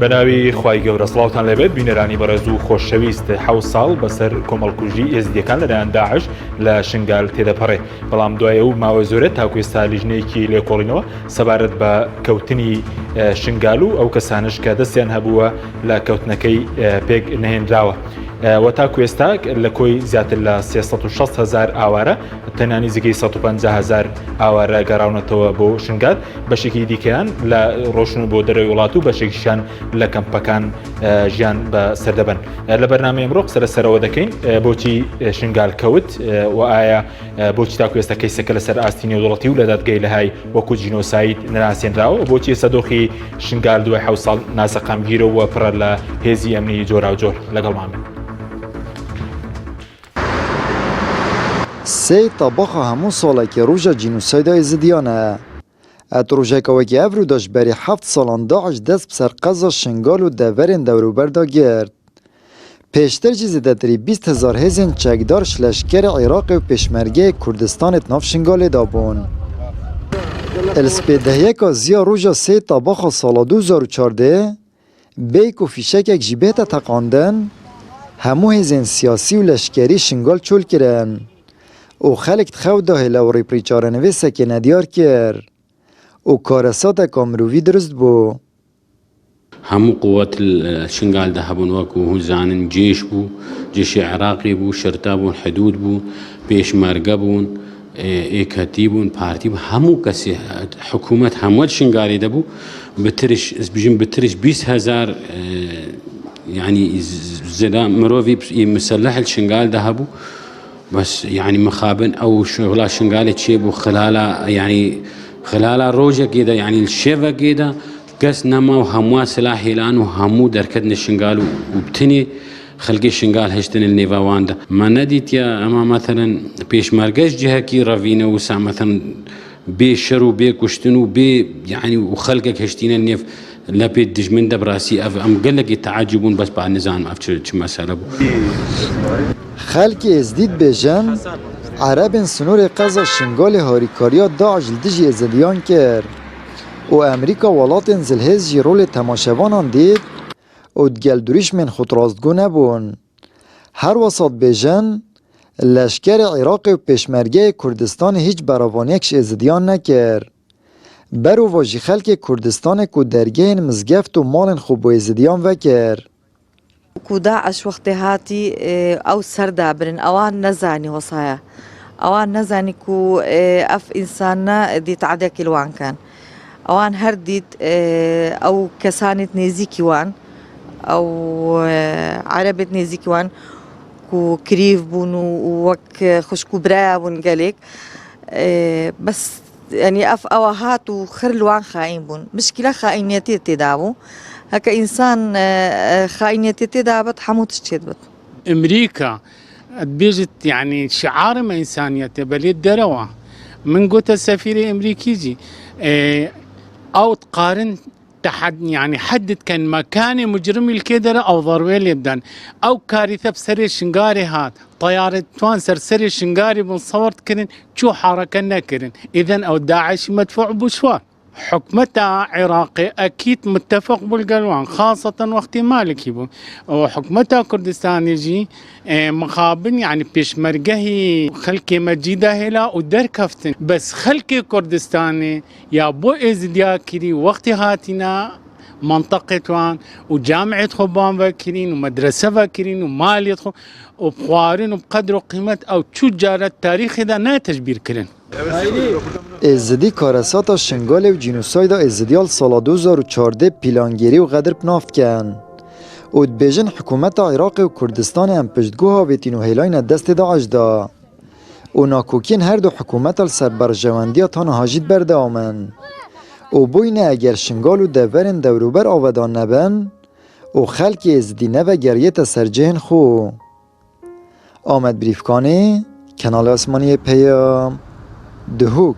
بەناوی خوای گەورە سڵاوتان لێبێت بینەرانی بەڕێز و خۆشەویست حەوت ساڵ بەسەر کۆمەڵکوژی ئێزدیەکان لەلایەن داعش لە شنگال تێدەپەڕێ بەڵام دوای ئەو ماوە زۆرە تاکو ئێستا لیژنەیەکی لێکۆڵینەوە سەبارەت بە کەوتنی شنگال و ئەو کەسانش کە دەستیان هەبووە لە کەوتنەکەی پێک نەهێنراوە. و تاکو ئێستا لە کۆی زیاتر لە 360 هزار ئاوارە تەنیا نزیکەی 150 هزار ئاوارە گەڕاونەتەوە بۆ شنگال بەشێکی دیکەیان لە ڕۆشن و بۆ دەرەوەی وڵات و بەشێکیشیان لە کەمپەکان ژیان بە سەردەبن لە بەرنامەی ئەمڕۆ قسە لەسەرەوە دەکەین بۆچی شنگال کەوت و ئایا بۆچی تاکو ئێستا کەیسەکە لەسەر ئاستی نێودەوڵەتی و لە دادگای لەهای وەکو جینۆساید نەناسێنراوە بۆچی ئێستا دۆخی شنگال دوای حەوت ساڵ ناسەقامگیرە و پڕە لە هێزی ئەمنی جۆراوجۆر لەگەڵمان بن. سێ تەباخا هەموو ساڵێکی ڕۆژە جینۆسایدا ئێزدیانە. ئەت ڕۆژێکە وەکی ئەڤرو داش بەری حەفت ساڵان داعش دەست بسەر قەزا شنگال و دەڤەرێن دەوروبەردا گرت. پێشتر جی زێدەتری 20 هزار هێزێن چەکدار ش لەشکەرê عێراقê و پێشمەرگەیê Kurdistanê di nav Şingalê de bûn. Li spêdehiyeka ziya roja sê Tabaxa sala 2014 bêyî ku fîşekek jî bête teqandin, hemû hêzên siyasî û leşkerî Şingal çol kirin û xelk di xew de hêla û rêpirîçarenivêsekê nediyar kir û karesateka mirovî dirust bû. هەموو قوت شنگال دە هەبوون وەکو هون زانن جێش بوو جێشی عێراقی بوو شرتە بوون حدود بوو پێشمەرگە بوون ئێکەتی بوون پارتی بوو هەموو کەسی حکوومەت هەموو شنگالی دەبوو بترش بژین بترش 20 هزار یعنی زلا مرۆڤی مسلح شنگال دە هەبوو بەس یعنی مخابن ئەو شغلا شنگالێ چێ بوو خلالا یعنی خلالا ڕۆژێکێدا یعنی شێڤەکێدا کەس نەما و هەمووان سلاح هێلان و هەموو دەرکەتنە شنگال و بتنێ خەلکێ شنگال هێشتن نێڤا واندا ما نەدیتیا ئەما مەثەلەن پێشمەرگەش جهەکی ڕەڤینە وسا مەثەن بێ شەر و بێ کوشتن و بێ یعنی و خەلکێک هێشتینە نێف لە پێ دژمن دە بڕاستی ئەv ئەم gelekî teecûb bûn bes ba nizanim ev çi mesele bû. Xelkê Êzidî dibêjin, Erebên sinorê qeza Şingalê harîkariya DAIŞ li dijî Êzidiyan kir. Û Amerîka welatên zilhêz jî rolê temaşevanan dît û digel durîşmên xwe rastgo nebûn. Her wisa dibêjin, leşkerê Iraqê û pêşmergeyê Kurdistanê hîç berevaniyek ji Êzidiyan nekir. Berova jî xelkê Kurdistanê ku dergehên mizgeft û malên xwe bo Êzidiyan vekir. کو داعش وەختێ هاتی ئەو سەردا برن ئەوان نەزانی وەسایە ئەوان نەزانی کو ئەف ئینسانە دیت عەدەکی لوان کەن ئەوان هەر دیت ئەو کەسانیت نێزیکی وان ئەو عەرەبێت نێزیکی وان کو کریف بوون و وەک خوشک و برایا بوون گەلێک بەس یانی ئەف ئەوە هات و خر لوان خائین بوون مشکلە خائینەتێ تێدا بوو هەکە ئینسان خائینەتێ تێدا بێت هەموو تشتێت بێت. ئەمریکا بێژت یعنی شعارم ئینسانیەتە بەلێت دەرەوە من گوتە سەفیری ئەمریکیجی ئەو قارن تحد یعنی حدد کەن مەکانی مجرمی لکێ دەرە ئەو ضربێ لێ بدەن ئەو کاریتە بسەرێ شنگارێ هات طیارە توان سەر سەرێ شنگاری بوون سەوەرت کردن چوو حرەکە نەکردن ئیذن ئەو داعشی مدفوع بوو شوان حکومەتە عێراقی ئەکید متفق بوو لەگەڵ وان خاصەتەن وەختی مالکی بوو و حکومەتە کوردستانیجی مخابن یعنی پێشمەرگەهی خەلکێ مەجیدا هێلا و دەرکەفتن بەس خەلکێ کوردستانی یا بۆ ئێزدیا کری وەختی هاتینە مەنتەقێت وان و جامعێت خۆ بان ڤەکرین و مەدرەسە ڤەکرین و مالیت خۆ و بخوارن و بقەدر و قیمەت ئەو چو جارە تاریخێدا نایەتەش بیر کرن. Êzidî karesata Şingalê û cînosayda Êzidiya li sala 2014 pîlangêrî û xedir bi nav dikin û dibêjin hikûmeta Iraqê û Kurdistanê em piştguh avêtîn û hêlayne destê DAIŞ da. Û nakokiyên her du hikûmeta li ser berjewendiya ta niha jî berdewam in. Û boyne eger Şingal û deverên dewrûber avedan nebin û xelkê Êzidî nevegeriyête ser cihên xwe. Amed Brîfkanê, Kenalê Asmanî yê Peyam, Dihuk.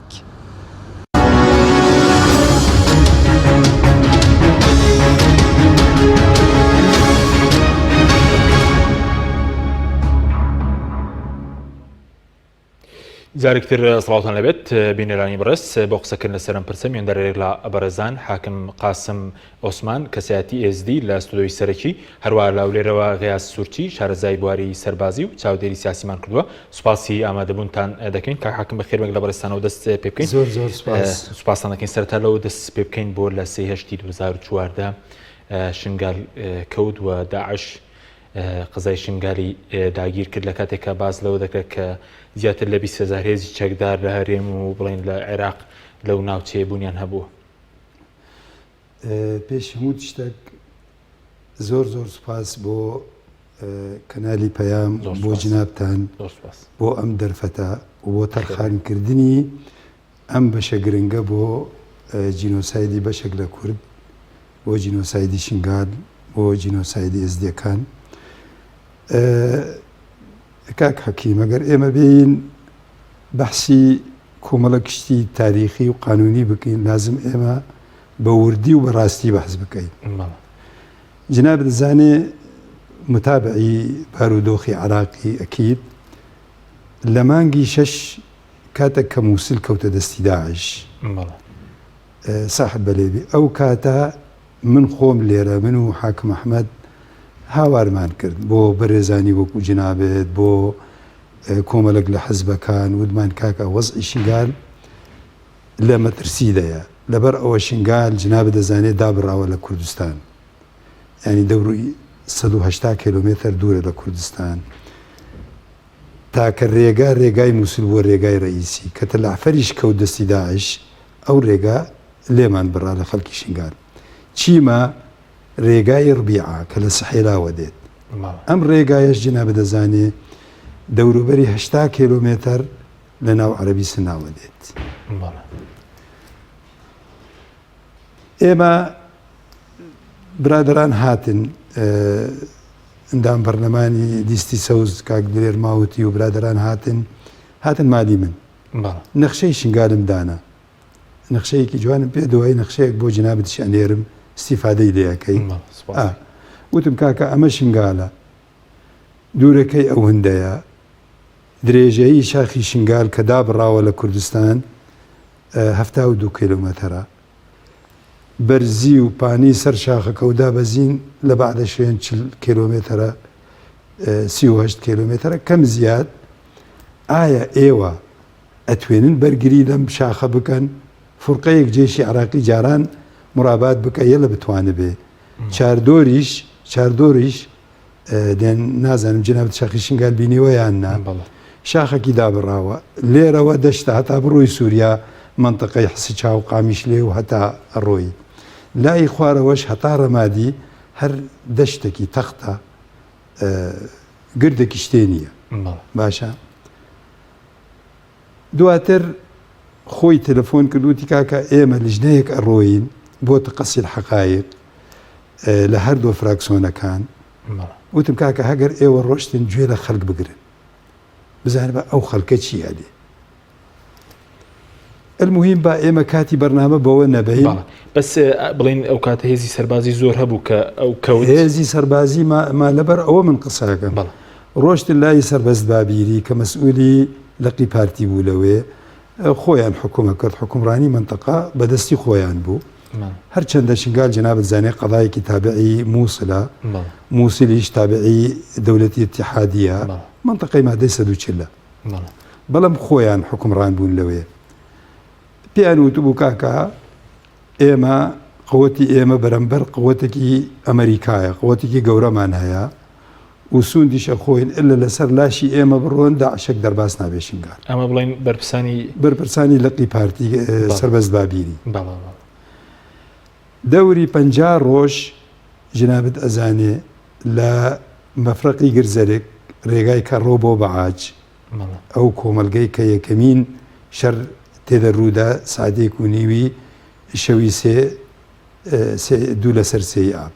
جارێک تر سڵاوتان لەبێت بینەرانی بەڕێز بۆ قسەکردن لەسەر ئەم پرسە میواندارێک لە بەڕێزان حاکم قاسم ئۆسمان کەسایەتی ئێزدی لە ستۆدیۆی سەرەکی هەروە لە هەولێرەوە غیاس سورچی شارەزای بواری سەربازی و چاودێری سیاسیمان کردووە سوپاسی ئامادەبوونتان دەکەین کاک حاکم بەخێربێن لە بەڕێزتانەوە دەست پێ بکەین زۆر زۆر سوپاس سوپاستان دەکەین سەرەتا لەوە دەست پێ بکەین بۆ لە سێ هەشتی 2014 شنگال کەوت و داعش قەزای شنگالی داگیر کرد لە کاتێک کە باس لەوە دەکرێت کە زیاتر لە 20 هزار هێزی چەکدار لە هەرێم و بڵێن لە عێراق لەو ناوچەیە بوونیان هەبووە. پێش هەموو شتێک زۆر زۆر سوپاس بۆ کەنالی پەیام بۆ جنابتان بۆ ئەم دەرفەتە و بۆ تەرخانکردنی ئەم بەشە گرنگە بۆ جینۆسایدی بەشێک لە کورد، بۆ جینۆسایدی شنگال، بۆ جینۆسایدی ئێزدیەکان. کاک حەکیم ئەگەر ئێمە بێین بەحسی کۆمەڵە کشتی تاریخی و قانونی بکەین لازم ئێمە بە وردی و بەڕاستی بەحس بکەین. جناب دەزانێ متابعی بارودۆخی عراقی ئەکید لە مانگی شەش کاتێک کە موسل کەوتە دەستی داعش ساحب بەلێبی ئەو کاتە من خۆم لێرە من و حاکم ئەحمەد هاوارمان کرد بۆ بەرێزانی وەکو جنابێت بۆ کۆمەلک لە حزبەکان ودمان کاکە وەزعی شنگال لە مەترسیدایە لەبەر ئەوە شنگال جناب دەزانێت دابڕاوە لە کوردستان ینی دەوروی 180 کیلومتر دوورە لە کوردستان تاکە رێگا رێگای موسل بووە رێگای رەئیسی، کە تەلەعفەریش کەوت دەستی داعش ئەو رێگا لێمان بڕا لە خەلکی شنگال. چیمە رێگای ربیعە کە لە سحێلاوە دێت. ئەم رێگایەش جەنابت دەزانێ دەوروبەری 80 کێلۆمێتەر لە ناو عەرەبی سناوە دێت. ئێمە برادەران هاتن ئەندام پەرلەمانی لیستی سەوز کاک دلێر ماوتی و برادەران هاتن هاتن مالی من نەخشەی شنگالم دانا نەخشەیەکی جوانم پێ دوای نەخشەیەک بۆ جنابتش ئەنێرم استیفادەی لێ ئەکەی وتم کاکە ئەمە شنگالە دوورەکەی ئەوەندەیە درێژەیی شاخی شنگال کە دابڕاوە لە کوردستان 72 کیلومترە بەرزی و پانی سەر شاخەکە و دابەزین لە بەعدە شوێن 40 کیلۆمەترە 38 کیلۆمەترە کەم زیاد ئایا ئێوە ئەتوێنن بەرگری لەم شاخە بکەن فرقەیەک جێشی عراقی جاران مرابات بکە یەلە بتوانبێ چاردۆریش چاردۆریش دێن نازانم جنابت شاخی شنگال بینیوە یان نا شاخەکی دابڕاوە لێرەوە دەشتە هەتا بڕۆی سووریا منطقەی حسچا و قامیشلێ و هەتا ڕۆی لای خوارەوەش هەتا ڕەمادی هەر دەشتێکی تەختە گردێکی شتێ نییە باشە دواتر خۆی تەلەفۆن کرد وتی کاکە ئێمە لیژنەیەک ئەڕۆین بۆ تقصی الحقایق لە هەردوو فراکسۆنەکان وتم کاکە هەگەر ئێوە ڕۆشتن گوێ لە خەلک بگرن بزانە بە ئەو خەلکە چی ئەلێ المهم با ئێمە کاتی بەرنامە بەوە نەبەین بەس بڵین ئەو کاتە هێزی سەربازی زۆر هەبوو کە ئەو کەوت هێزی سەربازی ما لەبەر ئەوە من قسەکەم ڕۆشتن لای سەربەست بابیری کە مەسئولی لقی پارتی بوو لەوێ خۆیان حکومە کرد حکومڕانی منتەقە بەدەستی خۆیان بوو هەرچەندە شنگال جەنابت زانێ قەضایەکی تابعی مووسلە مووسلیش تابعی دەولەتی اتحادیە منتەقەی مادەی 140 بەڵام خۆیان حکومڕان بوون لەوێ پێیان وتبوو کاکە ئێمە قوتی ئێمە بەرەمبەر قوتێکی ئەمریکایە قوتێکی گەورەمان هەیە و سوندیش ئەخۆین ئللە لەسەر لاشی ئێمە بڕۆن داعشێک دەرباز نابێ شنگال. ئەمە بڵێین بەرپرسانی. بەرپرسانی لقی پارتی سەربەست بابیری. دەوری 50 ڕۆژ جنابت ئەزانێ لە مەفرەقی گرزەرێک رێگای کەڕۆ بۆ بەعاج ئەو کۆمەلگەی کە یەکەمین شەر تێدە روودا سعاتێک و نیوی شەوی سێ دوو لەسەر سێی ئاب.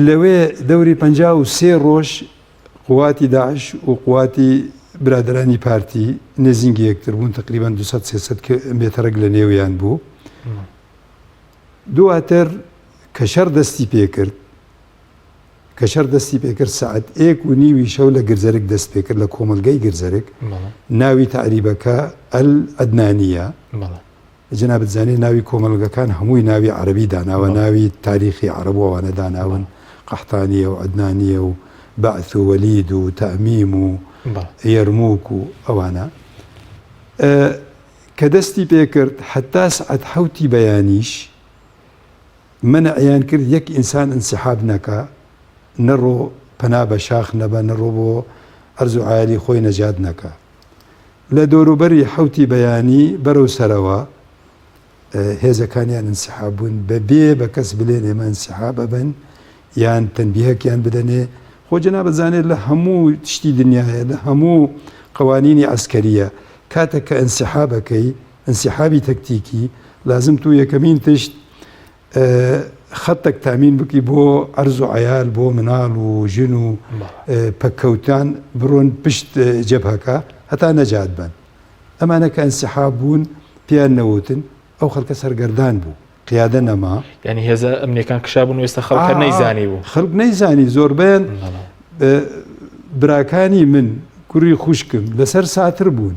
لەوێ دەوری 53 ڕۆژ قواتی داعش و قواتی برادرانی پارتی نزینگی یەکتر بوون تقریبا 200 300 مترەک لە نێویان بوو دواتر کە شەڕ دەستی پێکرد کە شەر دەستی پێکرد سەعات ئێک و نیوی شەو لە گرزەرک دەست پێکرد لە کۆمەلگەی گرزەرک ناوی تەعریبەکە ئەل عەدنانیە جەنابت زانێ ناوی کۆمەڵگەکان هەمووی ناوی عەرەبی داناوە ناوی تاریخی عەرەب و ئەوانە داناون قەحتانیە و عەدنانیە و بەعث و وەلید و تەئمیم و یەرموک و ئەوانە کە دەستی پێکرد حتا سعات حوتی بەیانیش مەنعیان کرد یەک ئینسان ئینسحاب نەکا نەڕۆ پەنا بە شاخ نەبە نەڕۆ بۆ ئەرز و عیالی خۆی نەجات نەکا لە دەوروبەری حەوتی بەیانی بەرەو سەرەوە هێزەکانیان ئینسحاب بوون بە بێ بە کەس بلێن ئێمە ئینسحاب ئەبن یان تەنبیهەکیان بدەنێ خۆ جەنابت زانێت لە هەموو شتی دنیاە لە هەموو قوانینی عسکەریە کاتێک کە ئینسحابەکەی ئینسحابی تەکتیکی لازم تو یەکەمین تشت خەتێک تامین بکی بۆ ئەرز و عیال بۆ مناڵ و ژن و پەککەوتان بڕۆن پشت جەبهەکە هەتا نەجات بن ئەمانە کە ئینسحاب بوون پێیان نەوتن ئەو خەڵکە سەرگەردان بوو قیادە نەما. یانی هێزە ئەمنیەکان کشابوون و ئێستا خەڵک هەر نەیزانی بوو. خەڵک نەیزانی زۆربەیان براکانی من کوڕی خوشکم لەسەر ساتر بوون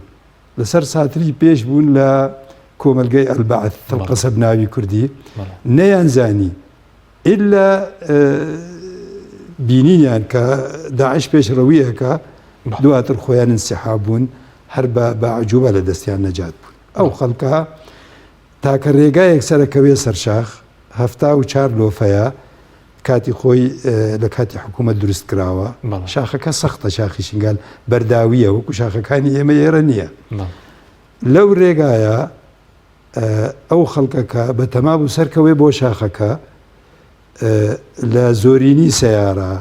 لەسەر ساتری پێش بوون لە کۆمەلگەی ئەلبەعث تەلقەسەب ناوی کوردی نەیانزانی ئیلا بینینیان کە داعش پێشڕەوی ئەکا دواتر خۆیان انسحاب بوون هەر بە بە عجوبە لە دەستیان نەجات بوون ئەو خەڵکە تاکە رێگایەک سەرەکەوێ سەرشاخ 74 لۆفەیە کاتی خۆی لە کاتی حکوومەت دروست کراوە شاخەکە سەختە شاخی شنگال بەرداویە وەکو شاخەکانی ئێمە ئێرە نییە لەو رێگایە ئەو خەڵکەکە بە تەما بوو سەرکەوێ بۆ شاخەکە لە زۆرینی سەیارە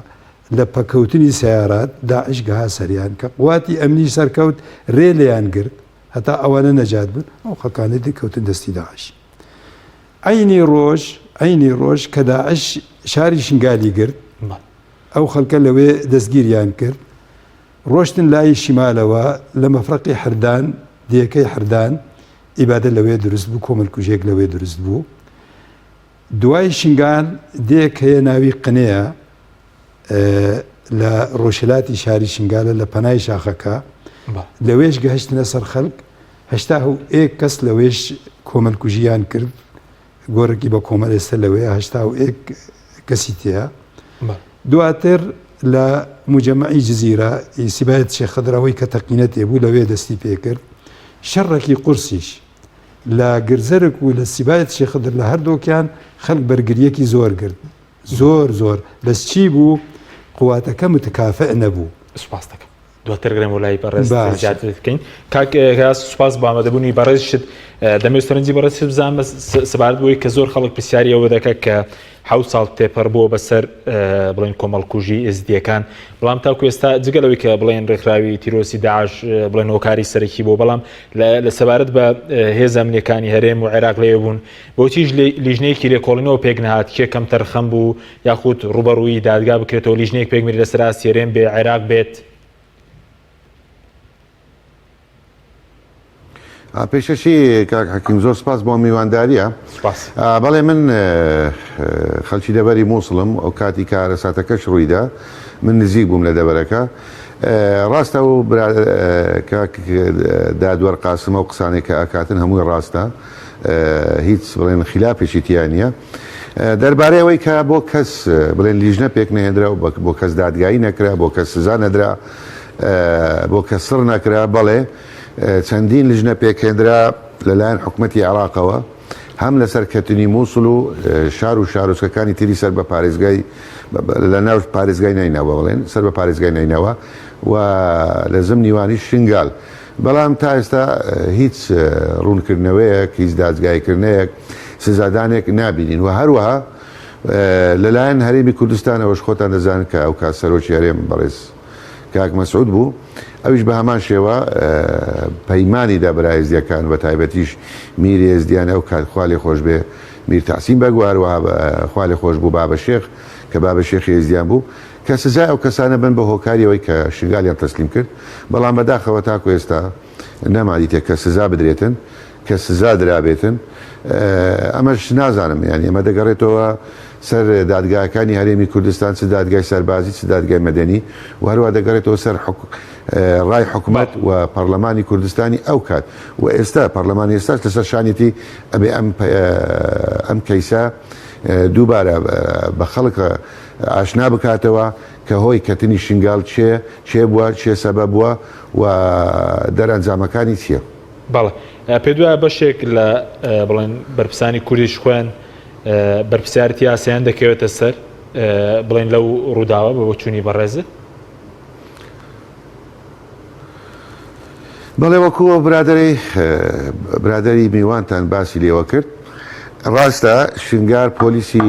لە پەکەوتنی سەیارات داعش گەها سەریان کە قواتی ئەمنی سەرکەوت رێ لێیان گرت هەتا ئەوانە نەجات بن ئەو خەڵکانە دی کەوتن دەستی داعش عەینی ڕۆژ عەینی ڕۆژ کە داعش شاری شنگالی گرت ئەو خەڵکە لەوێ دەستگیریان کرد ڕۆشتن لای شیمالەوە لە مەفرەقی حردان دێکەی حردان ئیبادە لەوێ دروست بوو کۆمەلکوژێک لەوێ دروست بوو دوای شنگال دێک هەیە ناوی قنەیە لە ڕۆژهلاتی شاری شنگالە لە پەنای شاخەکە لەوێش گەهشتنە سەر خەلک هەشتا و ئێک کەس لەوێش کۆمەلکوژیان کرد گۆڕێکی بە کۆمەل ئێستا لەوێ 81 کەسی تێیە دواتر لە مجەمەعی جزیرە سیبایەت شێخ خدر ئەوەی کە تەقینە تێبوو لەوێ دەستی پێکرد شەڕێکی قورسیش لە گرزەرک و لە سیبایەت شێخ خدر لە هەردووکیان خەڵک بەرگریەکی زۆر گرت زۆر زۆر بەس چی بوو قواتەکە متکافئ نەبوو. سوپاس دەکەم دواتر گەڕێم بۆ لای بەڕێز زیاتر بکەین کاک سوپاس بۆ ئامادەبوونی بەڕێزشت دەمەوێت سەرنجی بەڕێزشت بزانم سەبارەت بۆی کە زۆر خەڵک پرسیاری ئەوە دەکات کە حەوت ساڵ تێپەڕ بووە بەسەر بڵێن کۆمەڵکوژی ئێزدیەکان بەڵام تاکو ئێستا جگە لەوەی کە بڵێن ڕێکخراوی تیرۆسی داعش بڵێن هۆکاری سەرەکی بوو بەڵام لە سەبارەت بە هێزە ئەمنیەکانی هەرێم و عێراق لێ بوون بۆچیش لیژنەیەکی لێکۆڵینەوە پێک نەهات کێ کەمتەرخەم بوو یاخود ڕووبەڕووی دادگا بکرێتەوە لیژنەیەک پێک بێنرێت لەسەر ئاستی هەرێم بێ عێراق بێت؟ پێشەشی کاک حەکیم زۆر سپاس بۆ میوانداریە سپاس. بەڵێ من خەلکی دەڤەری موسڵم ئەو کاتی کارەساتەکەش ڕوویدا من نزیک بووم لە دەڤەرەکە ڕاستە و کاک دادوەر قاسم ئەو قسانەی کە ئەکاتن هەمووی ڕاستە هیچ بڵێن خیلافێکی تیا نییە دەربارەی ئەوەی کە بۆ کەس بڵێن لیژنە پێک نەهێنرا و بۆ کەس دادگایی نەکرا بۆ کەس سزا نەدرا بۆ کەس سڕ نەکرا بەڵێ چەندین لیژنە پێکهێنرا لەلایەن حکومەتی عێراقەوە هەم لەسەر کەتنی مووسڵ و شار و شارۆچکەکانی تری سەر بە پارێزگای لە ناو پارێزگای نەینەوە بڵێن سەر بە پارێزگای نەینەوە و لە زمنی وانیش شنگال بەڵام تا ئێستا هیچ ڕوونکردنەوەیەک، هیچ دادگاییکردنەیەک، سزادانێک نابینین و هەروەها لەلایەن هەرێمی کوردستانەوەش خۆتان دەزانن کە ئەوکات سەرۆکی هەرێم بەڕێز کاک مەسعود بوو، ئەویش بە هەمان شێوە پەیمانی دا برا ئێزدییەکان بە تایبەتیش میری ئێزدییان ئەوکات خوا لێ خۆش بێ میر تەحسین بەگ و هەروەها خوا لێ خۆش بوو بابە شێخ کە بابە شێخی ئێزدییان بوو کە سزای ئەو کەسانە بن بە هۆکاری ئەوەی کە شنگالیان تەسلیم کرد، بەڵام بەداخەوە تاکو ئێستا نەماندیتە کە سزا بدرێتن، کە سزا درابێتن، ئەمەش نازانم یانی ئەمە دەگەڕێتەوە. سەر دادگاکانی هەرێمی کوردستان چ دادگای سەربازی چ دادگای مەدەنی و هەروە دەگەڕێتەوە سەر ڕای حکومەت و پەرلەمانی کوردستانی ئەو کات و ئێستا پەرلەمانی ئێستاش لەسەر شانیەتی ئەبێ ئەم ئەم کەیسە دووبارە بە خەڵک ئاشنا بکاتەوە کە هۆی کەتنی شنگال چێ چێ بووە چێ سەبەب بووە و دەرئەنجامەکانی چییە؟ بەڵێ پێت وایە بەشێک لە بڵێن بەرپرسانی کوردیش خۆیان بەرپرسیارەتی یاسایان دەکەوێتە سەر بڵێن لەو ڕووداوە بە بۆچوونی بەڕێزت؟ بەڵێ وەکو ئەو برادەرەی برادەری میوانتان باسی لێوە کرد ڕاستە شنگار پۆلیسی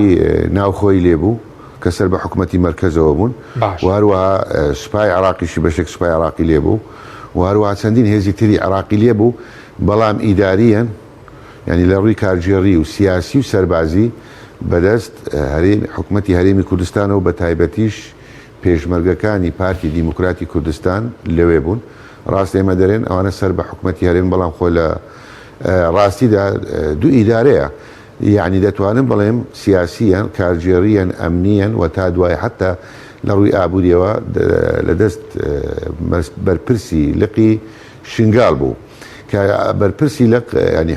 ناوخۆی لێبوو کە سەر بە حکومەتی مەرکەزەوە بوون و هەروەها سوپای عراقیشی بەشێک سوپای عراقی لێبوو و هەروەها چەندین هێزی تری عراقی لێبوو بەڵام ئیداریەن یانی لە ڕووی کارگێڕی و سیاسی و سەربازی بەدەست هەرێم حکومەتی هەرێمی کوردستانەوە بە تایبەتیش پێشمەرگەکانی پارتی دیموکراتی کوردستان لەوێ بوون. ڕاست ئێمە دەرێن ئەوانە سەر بە حکومەتی هەرێم بەڵام خۆ لە ڕاستیدا دوو ئیدارەیە. یەعنی دەتوانم بڵێم سیاسییەن، کارگێڕییەن، ئەمنییەن و تا دوای حەتتا لە ڕووی ئابوورییەوە لە دەست بەرپرسی لقی شنگال بوو. کە بەرپرسی لق یانی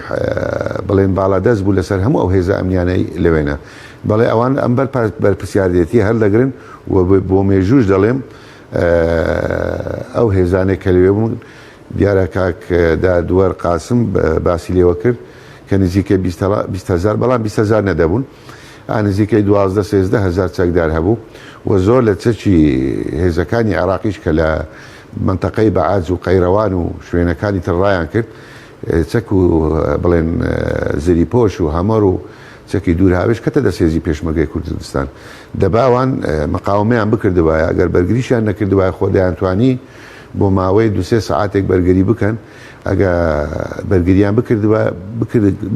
بڵێن باڵادەست بوو لەسەر هەموو ئەو هێزە ئەمنیانەی لەوێنە. بەڵێ ئەوان ئەم بەرپرسیارێتیە هەڵدەگرن و بۆ مێژووش دەڵێم ئەو هێزانەی کە لەوێ بوون دیارە کاک دادوەر قاسم باسی لێوە کرد کە نزیکەی 20 هەزار بەڵام 20 هەزار نەدەبوون ئا نزیکەی 12 13 هەزار چەکدار هەبوو و زۆر لە چەکی هێزەکانی عێراقیش کە لە مەنتەقەی بەعاج و قەیرەوان و شوێنەکانی تر ڕایان کرد چەک و بڵێن زریپۆش و هەمەر و چەکی دوور هاوێژ کەتە دەست هێزی پێشمەرگەی کوردستان. دەبا ئەوان مقاومەیان بکردبایە، ئەگەر بەرگریشیان نەکردبایە خۆ دەیانتوانی بۆ ماوەی دوو سێ سەعاتێک بەرگری بکەن، ئەگە بەرگریان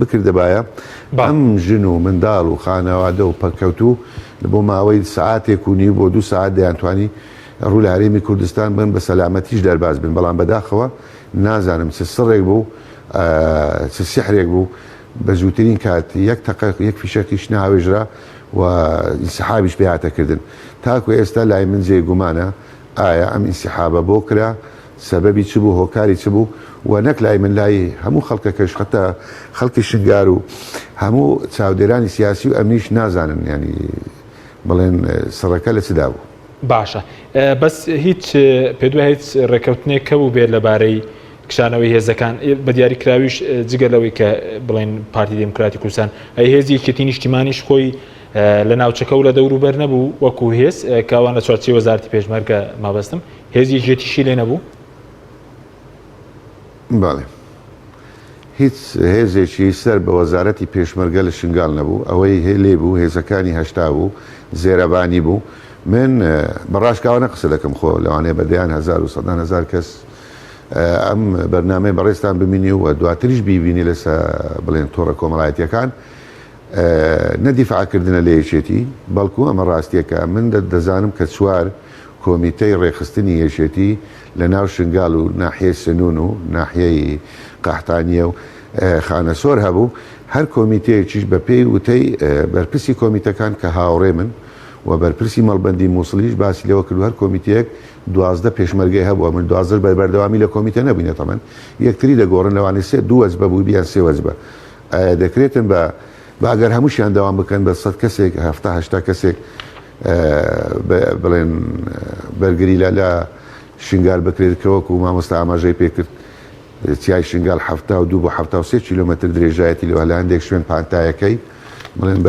بکردبایە ئەم ژن و منداڵ و خانەوادە و پەککەوتوو بۆ ماوەی سەعاتێک و نیو بۆ دوو سەعات دەیانتوانی ڕوو لە هەرێمی کوردستان بن بە سەلامەتیش دەرباز بن، بەڵام بەداخەوە نازانم چ سڕێک بوو چ سیحرێک بوو بە زووترین کات یەک تەقە یەک فیشەکیش نەهاوێژرا و ئینسحابیش پێ هاتە کردن. تاکو ئێستا لای من جێی گومانە ئایا ئەم ئینسحابە بۆ کرا، سەبەبی چ بوو، هۆکاری چ بوو و نەک لای من لای هەموو خەڵکەکەش حەتا خەڵکی شنگار و هەموو چاودێرانی سیاسی و ئەمنیش نازانن یانی بڵێن سڕەکە لە چدا بوو. باشە بەس هیچ پێت وایە هیچ ڕێکەوتنێک هەبووبێت لەبارەی کشانەوەی هێزەکان بە دیاری کراویش جگە لەوەی کە بڵێن پارتی دێموکراتی کوردستان ئەی هێزی یەکێتی نیشتیمانیش خۆی لە ناوچەکە و لە دەوروبەر نەبوو وەکو هێز کاوان لە چوارچێوەی وەزارەتی پێشمەرگە مابەستم هێزی یەکێتیشی لێ نەبوو؟ بەڵێ هیچ هێزێکی سەر بە وەزارەتی پێشمەرگە لە شنگال نەبوو ئەوەی لێ بوو هێزەکانی 80 بوو زێرەبانی بوو من بە ڕاشکاوانە قسە دەکەم خۆ لەوانەیە بە دەیان هەزار و سەدان هەزار کەس ئەم بەرنامەی بەڕێزتان ببینی و دواتریش بیبینی لەسە بڵێن تۆڕە کۆمەڵایەتیەکان نە دیفاعکردنە لە یەکێتی بەڵکو ئەمە ڕاستیەکە من دەزانم کە چوار کۆمیتەی ڕێکخستنی یەکێتی لە ناو شنگال و ناحیەی سنون و ناحیەی قەحتانیە و خانەسۆر هەبوو هەر کۆمیتەیەکیش بە پێی وتەی بەرپرسی کۆمیتەکان کە هاوڕێ من و بەرپرسی مەڵبەندی موسڵیش باسی لەوە کردو هەر کۆمیتەیەک 12 پێشمەرگەی هەبووە من دوازدەش بە بەردەوامی لە کۆمیتە نەبووینە تەمەن یەکتری دەگۆڕن لەوانەیە سێ دوو وەجبە بووبی یان سێ وەجبە ئایا دەکرێتن بە بە ئەگەر هەمووشیان دەوام بکەن بە سەد کەسێک هەفتا هەشتا کەسێک بڵێن بەرگری لە لە شنگال بکرێت کە وەکو مامۆستا ئاماژەی پێکرد چیای شنگال 72 بۆ 73 کیلۆمەتر درێژایەتی لەوە لە هەندێک شوێن پانتایەکەی بڵێن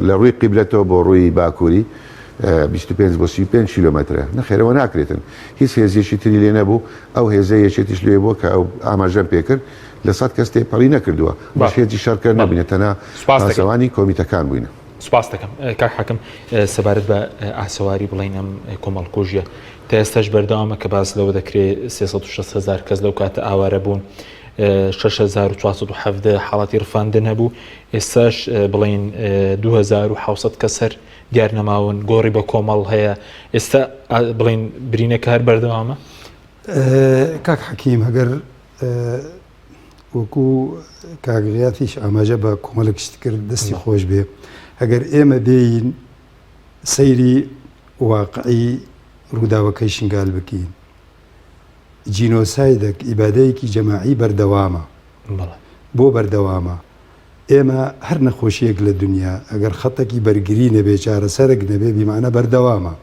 لە ڕووی قیبلەتەوە بۆ ڕووی باکووری 25 بۆ 35 کیلۆمەترە نەخێرەوە ناکرێتن هیچ هێزێکی تری لێ نەبوو ئەو هێزە یەکێتیش لێ بووە کە ئەو ئاماژەم پێکرد لە سەد کەس تێپەڕی نەکردووە باش هێزی شەڕکەر نەبووینە تەنها پاسەوانی کۆمیتەکان بووینە. سوپاس دەکەم کاک حاکم سەبارەت بە ئاسەواری بڵین ئەم کۆمەڵکوژیە تا ئێستاش بەردەوامە کە باس لەوە دەکرێت 360 هزار کەس لەو کاتە ئاوارە بوون 6417 حاڵەتی ڕفاندن هەبوو ئێستاش بڵین 2700 کەس هەر دیار نەماون گۆڕی بە کۆمەڵ هەیە ئێستا بڵین برینەکە هەر بەردەوامە کاک حەکیم ئەگەر وەکو کاک غیاتیش ئاماژە بە کۆمەڵێک شت کرد دەستی خۆش بێ. ئەگەر ئێمە بێین سەیری واقعی ڕووداوەکەی شنگال بکەین جینۆسایدەک ئیبادەیەکی جەماعی بەردەوامە بۆ بەردەوامە ئێمە هەر نەخۆشیەک لە دنیا ئەگەر خەتەکی بەرگری نەبێ چارەسەرێک نەبێ بیمانە بەردەوامە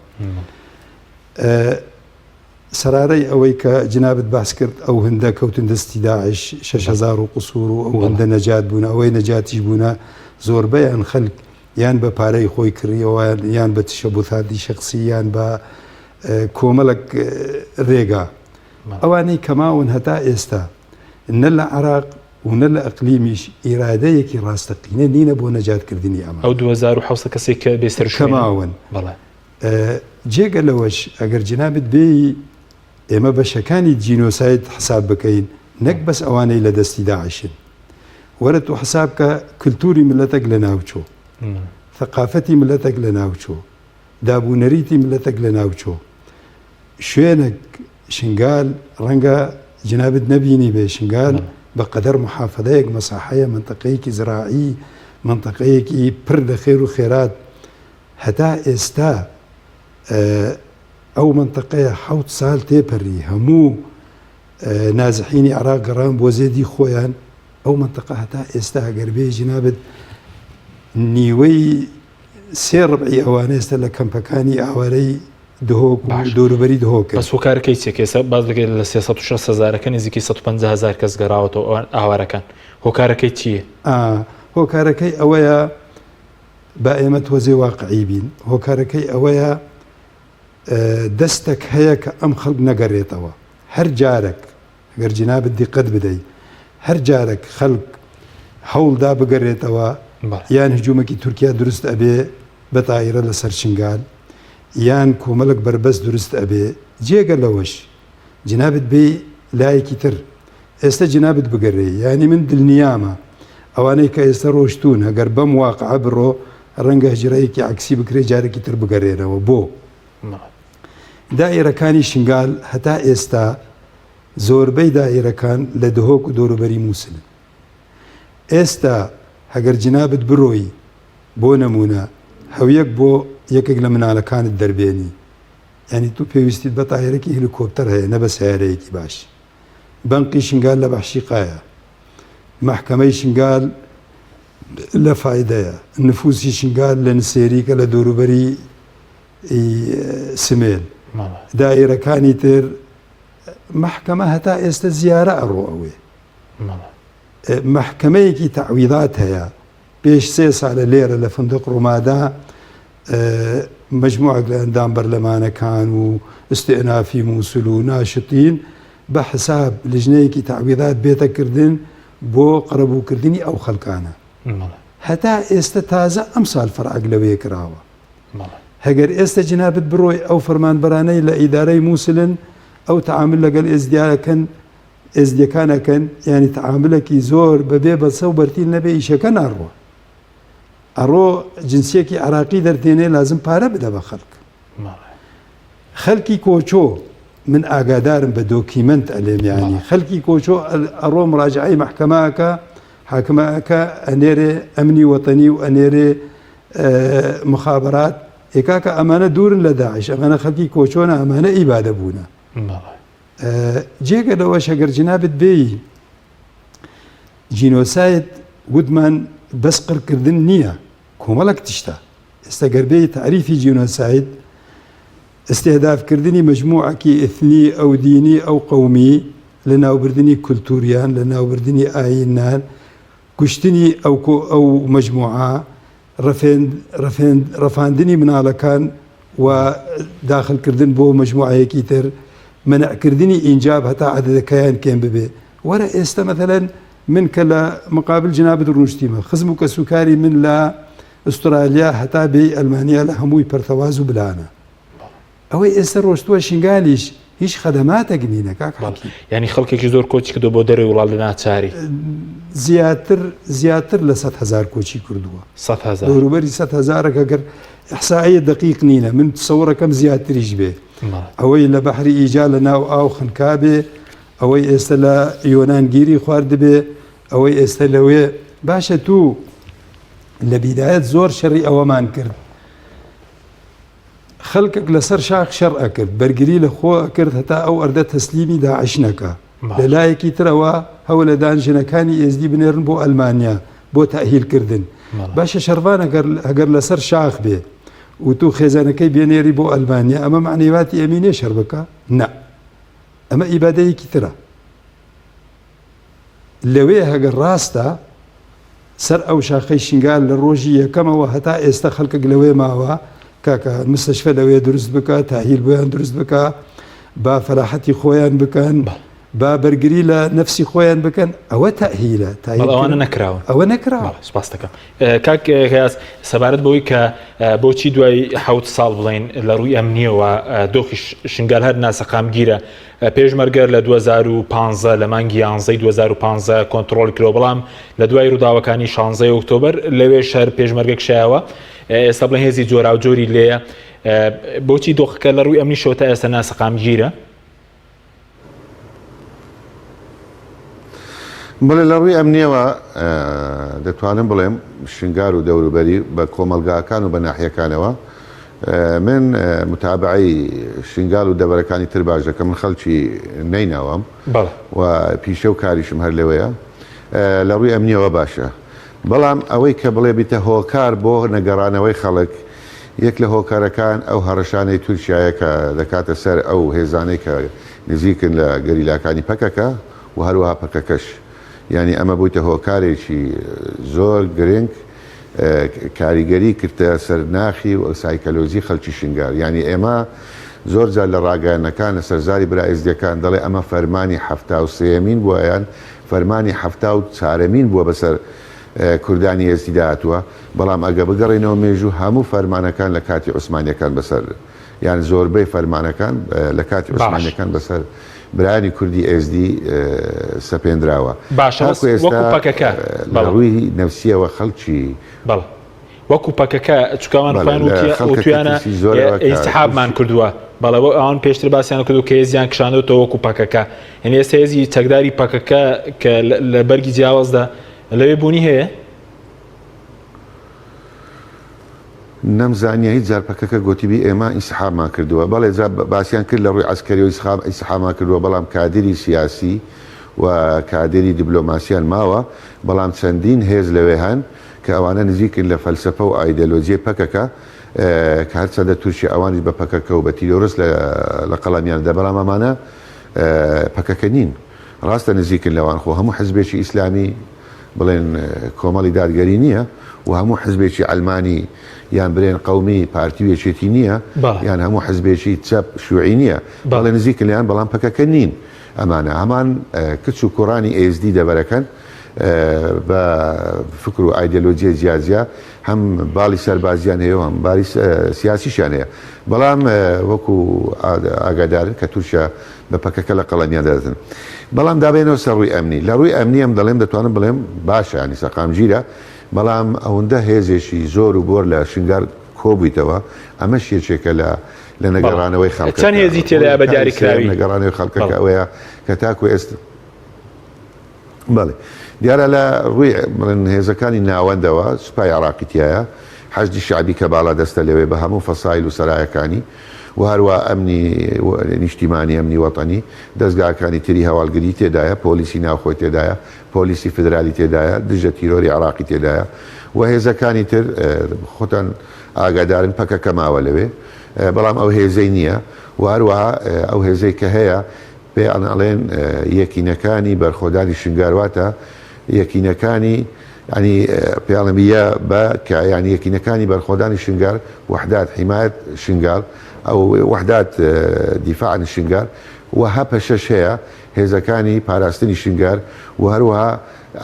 سەرارەی ئەوەی کە جنابت باس کرد ئەو هەندە کەوتن دەستی داعش 6000 و قسوور و ئەو هەندە نەجات بوون ئەوەی نەجاتیش بوونە زۆربەیان خەلک یان بە پارەی خۆی کڕیەوە یان بە تشەبوثاتی شخصی یان بە کۆمەڵک رێگا ئەوانەی کە ماون هەتا ئێستا نە لە عراق و نە لە ئەقلیمیش ئیرادەیەکی ڕاستەقینە نینە بۆ نەجاتکردنی ئەمە. ئەو 2700 کەسێک کە بێ سەروشوێنن. کە ماون. بەڵێ. جێگە لەوەش ئەگەر جنابت بێی ئێمە بەشەکانی جینۆساید حساب بکەین نەک بەس ئەوانەی لە دەستی داعشن وەرە تۆ حساب کە کلتوری ملەتەک لە ناوچۆ ثقافەتی ملەتەک لە ناوچۆ دابونەریتی ملەتەک لە ناوچۆ شوێنێک شنگال ڕەنگە جنابت نەبینی بێ شنگال بە قەدەر محافەدەیەک مەساحەیە منتەقەیەکی زراعی منتەقەیەکی پر لە خێر و خێرات هەتا ئێستا ئەو مەنتەقەیە حەوت سال تێپەری هەموو نازحینی عراق گەڕان بۆ زێدی خۆیان ئەو مەنتەقە هەتا ئێستا گەر بێ جنابت نیوەی سێ ڕبعی ئەوانە ئێستا لە کەمپەکانی ئاوارەی دهۆک و دەوروبەری دهۆکن. بەس هۆکارەکەی چیە کە ئێستا باس دەکرێت لە 360 هەزارەکە نزیکەی 150 هەزار کەس گەڕاوەتەوە ئەوان ئاوارەکان هۆکارەکەی چییە؟ هۆکارەکەی ئەوەیە با ئێمە تۆزێ واقعی بین هۆکارەکەی ئەوەیە دەستەک هەیە کە ئەم خەڵک نەگەرێتەوە هەر جارێک گەر جنابت دیقەت بدەی هەر جارێک خەلک هەوڵدا بگەرێتەوە یان هجومەکی تورکیا دروست ئەبێ بە تایرە لەسەر شنگال یان کۆمەلک بەربەست دروست ئەبێ جێگە لەوەش جنابت بێ لایەکی تر ئێستا جنابت بگەرێ یانی من دلنیامە ئەوانەی کە ئێستا ڕۆشتون هەگەر بەم واقعە بڕۆ ڕەنگە هجرەیەکی عەکسی بکرێ جارێکی تر بگەرێنەوە بۆ دائیرەکانی شنگال هەتا ئێستا زۆربەی دائیرەکان لە دهۆک و دەوروبەری موسلن. ئێستا هەگەر جنابت برۆی بۆ نمونە هەویەک بۆ یەکێک لە منالەکانت دەربێنی یانی تو پێویستیت بە تایرەکی هلیکۆپتەر هەیە نە بە سەیارەیەکی باش. بەنقی شنگال لە بەحشیقایە. مەحکەمەی شنگال لە فایدەیە. نفوسی شنگال لە نسێریکە لە دەوروبەری سمێل. دائیرەکانی تر مەحکەمە هەتا ئێستا زیارە ئەڕۆ ئەوێ مەحکەمەیەکی تەعویضات هەیە پێش سێ سالە لێرە لە فندق ڕومادا مجموعێک لە ئەندام بەرلەمانەکان و استئنافی موسل و ناشتین بە حساب لژنەیەکی تەعویضات بێتەکردن بۆ قەرەبووکردنی ئەو خەڵکانە هەتا ئێستا تازە ئەم سال فەرعەک لەوێ کراوە هەگەر ئێستە جنابت بڕۆی ئەو فەرمانبەرانەی لە ئیدارەی موسلن ئەو تەعامل لەگەل ئێزدیاکەن ئێزدیەکان ئەکەن یانی تەعاملەکی زۆر بەبێ بەسە و بەرتیل نەبێ ئیشەکە ناڕوە ئەڕۆ جنسیەکی عراقی دەردێنێ لازم پارە بدە بە خەڵک خەلکی کۆچۆ من ئاگادارم بە دۆکیمەنت ئەلێم یانی خەلکی کۆچۆ ئەڕۆ مراجعەی مەحکەمە ئەکا حاکمە ئەکا ئەنێرێ ئەمنی وەتەنی و ئەنێرێ مخابرات ئێ کاکە ئەمانە دوورن لە داعش ئەمانە خەلکی کۆچۆنە ئەمانە ئیبادە بوونە جێگە لەوەش ئەگەر جنابت بێی جینۆساید وتمان بەس قڕکردن نییە کۆمەڵک تشتە ئێستا گەر بێی تاریفی جینۆساید ئیستیهدافکردنی مەجموعەکی ئیتنی ئەو دینی ئەو قەومی، لەناوبردنی کولتوریان، لەناوبردنی ئایینان، کوشتنی ئەو کۆ ئەو مەجموعە، ڕفێند ڕفێند ڕفاندنی مناڵەکان و داخلکردن بۆ مەجموعەیەکی تر، مەنعکردنی ئینجاب هەتا عەدەدەکەیان کێم ببێ. وەرە ئێستە مەتەلەن من کە لە مقابل جنابت ڕونشتیمە، خزم و کەسوکاری من لە ئوسترالیا هەتا بێی ئەلمانیا لە هەمووی پەرتەواز و بلانە. ئەوەی ئێستا ڕۆشتووە شنگالیش هیچ خەدەماتێک نینە کاک حەکیم. یانی خەڵکێکی زۆر کۆچی کردووە بۆ دەرەوەی وڵات لە ناچاری. زیاتر زیاتر لە 100 هەزار کۆچی کردووە. 100 هەزار. دەوروبەری 100 هەزارەک ئەگەر ئیحسائیە دەقیق نینە من تسەوڕەکەم زیاتریش بێ. ئەوەی لە بەحری ئیجا لە ناو ئاو خنکابێ ئەوەی ئێستا لە یۆنان گیری خواردبێ ئەوەی ئێستا لەوێ باشە تو. لە بیدایەت زۆر شەڕی ئەوەمان کرد خەلکەک لەسەر شاخ شەڕ ئەکرد بەرگری لە خۆ ئەکرد هەتا ئەو ئەردە تەسلیمی داعش نەکا لە لایەکی ترەوە هەولەدان ژنەکانی ئێزدی بنێرن بۆ ئەلمانیا بۆ تەئهیل کردن باشە شەڕڤان ئەگەر ئەگەر لەسەر شاخ بێ و تو خێزانەکەی بێنێری بۆ ئەلمانیا ئەمە مەعنەیواتی ئەمینێ شەڕ بکە نا ئەمە ئیبادەیەکی ترە لەوێ هەگەر ڕاستە سەر ئەو شاخەی شنگال لە ڕۆژی یەکەمەوە هەتا ئێستا خەڵکێک لەوێ ماوە کاکە مستەشفە لەوێ دروست بکە تاهیل بۆیان دروست بکە با فەلاحەتی خۆیان بکەن با بەرگری لە نەفسی خۆیان بکەن ئەوە تەهیلە ئەوانە نەکراوە ئەوە نەکراوە سپاس دەکەم کاک غیاس سەبارەت بەوەی کە بۆچی دوای حوت ساڵ بڵین لە ڕووی ئەمنیەوە دۆخی شنگال هەر ناسەقامگیرە پێشمەرگە لە 2015 لە مانگی یانزەی 2015 کۆنتڕۆڵی کرەوە بەڵام لە دوای ڕووداوەکانی 16 ئۆکتۆبەر لەوێ شەر پێشمەرگە کشایەوە ئێستا بڵێن هێزی جۆراوجۆری لێیە بۆچی دۆخەکە لە ڕووی ئەمنیشەوە تا ئێستا ناسەقامگیرە؟ بڵێ لە ڕووی ئەمنیەوە دەتوانم بڵێم شنگار و دەوروبەری بە کۆمەڵگاکان و بە ناحیەکانەوە من متابعەی شنگال و دەڤەرەکانی تر باش دەکەم من خەڵکی نەینەوام و پیشە و کاریشم هەر لەوەیە لە ڕووی ئەمنیەوە باشە بەڵام ئەوەی کە بڵێ بیتە هۆکار بۆ نەگەڕانەوەی خەڵک یەک لە هۆکارەکان ئەو هەڕەشانەی تورکیایە کە دەکاتە سەر ئەو هێزانەی کە نزیکن لە گەریلاکانی پەکەکە و هەروەها پەکەکەش یانی ئەمە بوویتە هۆکارێکی زۆر گرنگ کاریگەری کردە سەر ناخی و سایکەلۆجی خەلکی شنگال یانی ئێمە زۆر جار لە ڕاگەیاندنەکان لە سەر زاری برا ئێزدیەکان دەڵێ ئەمە فەرمانی حەفتا و سێیەمین بووە یان فەرمانی حەفتا و چارەمین بووە بەسەر کوردانی ئێزدیدا هاتووە بەڵام ئەگە بگەڕێینەوە مێژوو هەموو فەرمانەکان لە کاتی عوسمانیەکان بەسەر یان زۆربەی فەرمانەکان لە کاتی عوسمانیەکان بەسەر برایانی کوردی ئێزدی سەپێنراوە. باشە بەس تاکو ئێستا وەکو پەکەکە لە بەڵێ. ڕووی نەفسیەوە خەڵکی. بەڵێ وەکو پەکەکە چونکە ئەوان بەڵێ خۆیان لە وتیە خەڵکەکە وتویانە ترسی زۆرەوە کە ئینسحابمان ترسی. کردووە بەڵێ وە ئەوان پێشتر باسیان کردو کە هێزیان کشاندۆتەوە وەکو پەکەکە یعنی ئێستا هێزی چەکداری پەکەکە کە لە بەرگی جیاوازدا لەوێ بوونی هەیە؟ نەمزانیە هیچ جار پەکەکە گۆتیبی ئێمە ئینسحابمان کردووە بەڵێ جا باسیان کرد لە ڕووی عەسکەریەوە ئینسحاب ئینسحابمان کردووە بەڵام کادری سیاسی و کادری دیبلۆماسیان ماوە بەڵام چەندین هێز لەوێ هەن کە ئەوانە نزیکن لە فەلسەفە و ئایدەلۆجیەی پەکەکە کە هەرچەندە تورکیا ئەوانیش بە پەکەکە و بە تیرۆرست لە لە قەڵەمیان دەدا بەڵام ئەمانە پەکەکە نین ڕاستە نزیکن لەوان خۆ هەموو حزبێکی ئیسلامی بڵێن کۆمەڵی دادگەری نییە و هەموو حزبێکی عەلمانی یان برێن قەومی پارتی و یەکێتی نییە یان هەموو حزبێکی چەپ شوعی نییە بەڵێ نزیکن لێیان بەڵام پەکەکە نین ئەمانە هەمان کچ و کوڕانی ئێزدی دەبەرەکەن بە فکر و ئایدۆلۆژیای جیاجیا هەم باڵی سەربازیان هەیە و هەم باڵی سیاسیشیان هەیە بەڵام وەکو ئاگادارن کە تورکیا بە پەکەکە لە قەڵەمیان دەدەن. بەڵام دابێنەوە سەر ڕووی ئەمنی. لە ڕووی ئەمنی ئەم دەڵێم دەتوانم بڵێم باشە یانی سەقامگیرە، بەڵام ئەوەندە هێزێکی زۆر و بۆر لە شنگال کۆبوویتەوە ئەمەش یەکێکە لە لە نەگەڕانەوەی خەڵکەکە. چەند هێزی تێدایە بە هۆکاری سێیەم دیاریکراوی؟ نەگەڕانەوەی خەڵکەکە بەڵێ. ئەوەیە کە تاکو ئێستا بەڵێ دیارە لە ڕووی بڵێن هێزەکانی ناوەندەوە سوپای عێراقی تیایە، حەشدی شەعبی کە باڵادەستە لەوێ بە هەموو فەسایل و سەرایەکانی و هەروا ئەمنی نیشتیمانی، ئەمنی وەتەنی، دەزگاکانی تری هەواڵگری تێدایە، پۆلیسی ناوخۆی تێدایە، پۆلیسی فیدرالی تێدایە، دژە تیرۆری عێراقی تێدایە و هێزەکانی تر خۆتان ئاگادارن پەکەکە ماوە لەوێ بەڵام ئەو هێزەی نییە و هەروەها ئەو هێزەی کە هەیە پێیان ئەڵێن یەکینەکانی بەرخۆدانی شنگار واتە یەکینەکانی یانی پێیان یە بە کە یانی یەکینەکانی بەرخۆدانی شنگار وحدات حیمایەت شنگال ئەو وحدات دیفاع عن شنگال و هەپەشەش هەیە هێزەکانی پاراستنی شنگار و هەروەها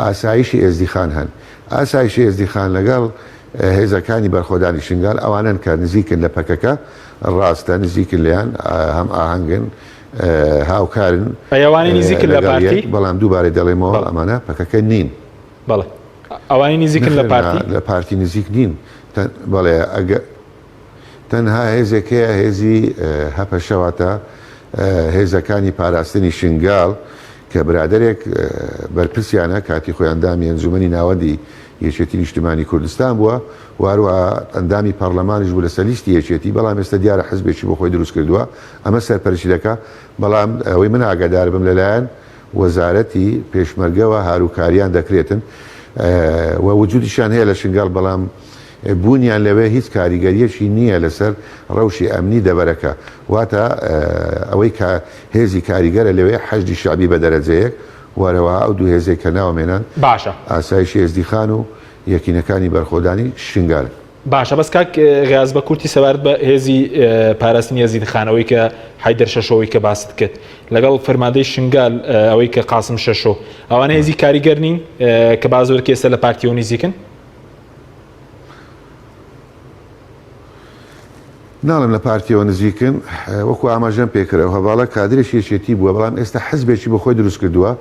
ئاسایشی ئێزدیخان هەن ئاسایشی ئێزدیخان لەگەڵ هێزەکانی بەرخۆدانی شنگال ئەوانەن کە نزیکن لە پەکەکە ڕاستە نزیکن لێیان هەم ئاهەنگن هاوکارن ئەی ئەوانەی نزیکن لە لەگەڵ پارتی؟ یەک بەڵام دووبارە دەڵێمەوە بەڵێ. ئەمانە پەکەکە نین. بەڵێ ئەوانەی نزیکن لە نەخێر نا پارتی؟ لە پارتی نزیک نین تە بەڵێ ئەگە تەنها هێزێک هەیە هێزی هەپەشە واتە هێزەکانی پاراستنی شنگال کە برادەرێک بەرپرسیانە کاتی خۆی ئەندامی ئەنجومەنی ناوەندی یەکێتی نیشتمانی کوردستان بووە و هەروەها ئەندامی پەڕلەمانیش بوو لەسەر لیستی یەکێتی، بەڵام ئێستا دیارە حزبێکی بۆ خۆی دروست کردووە، ئەمە سەرپەرشتی دەکا، بەڵام ئەوەی من ئاگادار بم لەلایەن وەزارەتی پێشمەرگەوە هاروکاریان دەکرێتن و وجودیشیان هەیە لە شنگال، بەڵام بوونیان لەوێ هیچ کاریگەریەکی نییە لەسەر ڕەوشی ئەمنی دەڤەرەکە، واتە ئەوەی کە هێزی کاریگەرە لەوێ حەشدی شەعبی بە دەرەجەیەک و هەروەها ئەو دوو هێزەی کە ناوم هێنان باشە. ئاسایشی ئێزدیخان و یەکینەکانی بەرخۆدانی شنگالن. باشە بەس کاک غیاز بە کورتی سەبارەت بە هێزی پاراستنی ئێزیدخان ئەوەی کە حەیدەر شەشۆ ئەوەی کە باست کرد لەگەڵ فەرماندەی شنگال ئەوەی کە قاسم شەشۆ ئەوانە هێزی کاریگەر نین کە با زۆر کێسە لە پارتیەوە نزیکن؟ ناڵێم لە پارتیەوە نزیکن، وەکو ئاماژەم پێکرد ئەو هەڤاڵە کادرێکی یەکێتی بووە، بەڵام ئێستا حزبێکی بۆ خۆی دروست کردووە،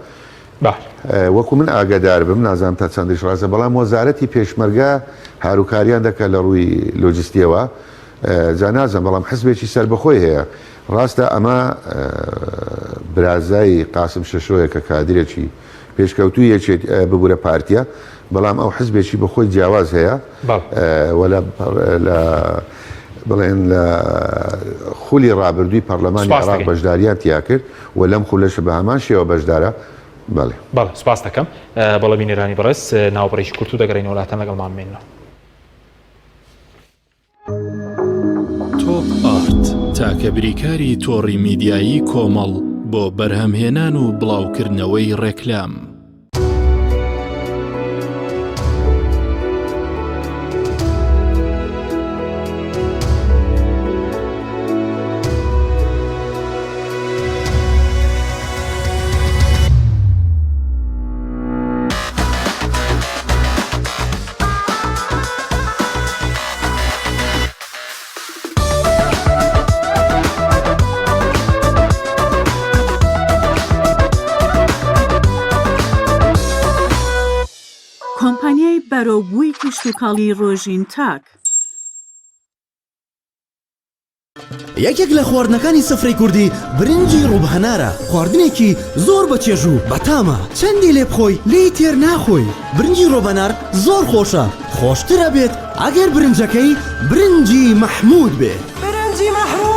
وەکو من ئاگادار بم، نازانم تا چەندیش ڕاستە، بەڵام وەزارەتی پێشمەرگە هاروکاریان دەکات لە ڕووی لۆجستیەوە، جا نازانم، بەڵام حزبێکی سەربەخۆی هەیە. ڕاستە ئەمە برازای قاسم شەشۆیە کە کادرێکی پێشکەوتووی یەکێتی ببورە پارتیە بەڵام ئەو حزبێکی بە خۆی جیاواز هەیە و لە لە بڵێن لە خولی ڕابردووی پەرلەمانی عێراق بەشداریان تیا کرد و لەم خولەش بە هەمان شێوە بەشدارە بەڵێ. بەڵێ سوپاس دەکەم. بەڵێ بینەرانی بەڕێز ناوبڕێکی کورت و دەگەڕێینەوە لاتان لەگەڵمان بمێننەوە. تۆپ ئارت تاکە بریکاری تۆڕی میدیایی کۆمەڵ بۆ بەرهەمهێنان و بڵاوکردنەوەی ڕێکلام. کۆمپانیای بەرەوبووی کشتوکاڵی ڕۆژین تاک. یەکێک لە خواردنەکانی سفرەی کوردی برنجی ڕووب هەنارە، خواردنێکی زۆر بە چێژ و بەتامە، چەندی لێ بخۆی لێی تێر ناخۆی، برنجی ڕۆبەنار زۆر خۆشە، خۆشتر ئەبێت ئەگەر برنجەکەی برنجی مەحموود بێ. برنجی مەحموود.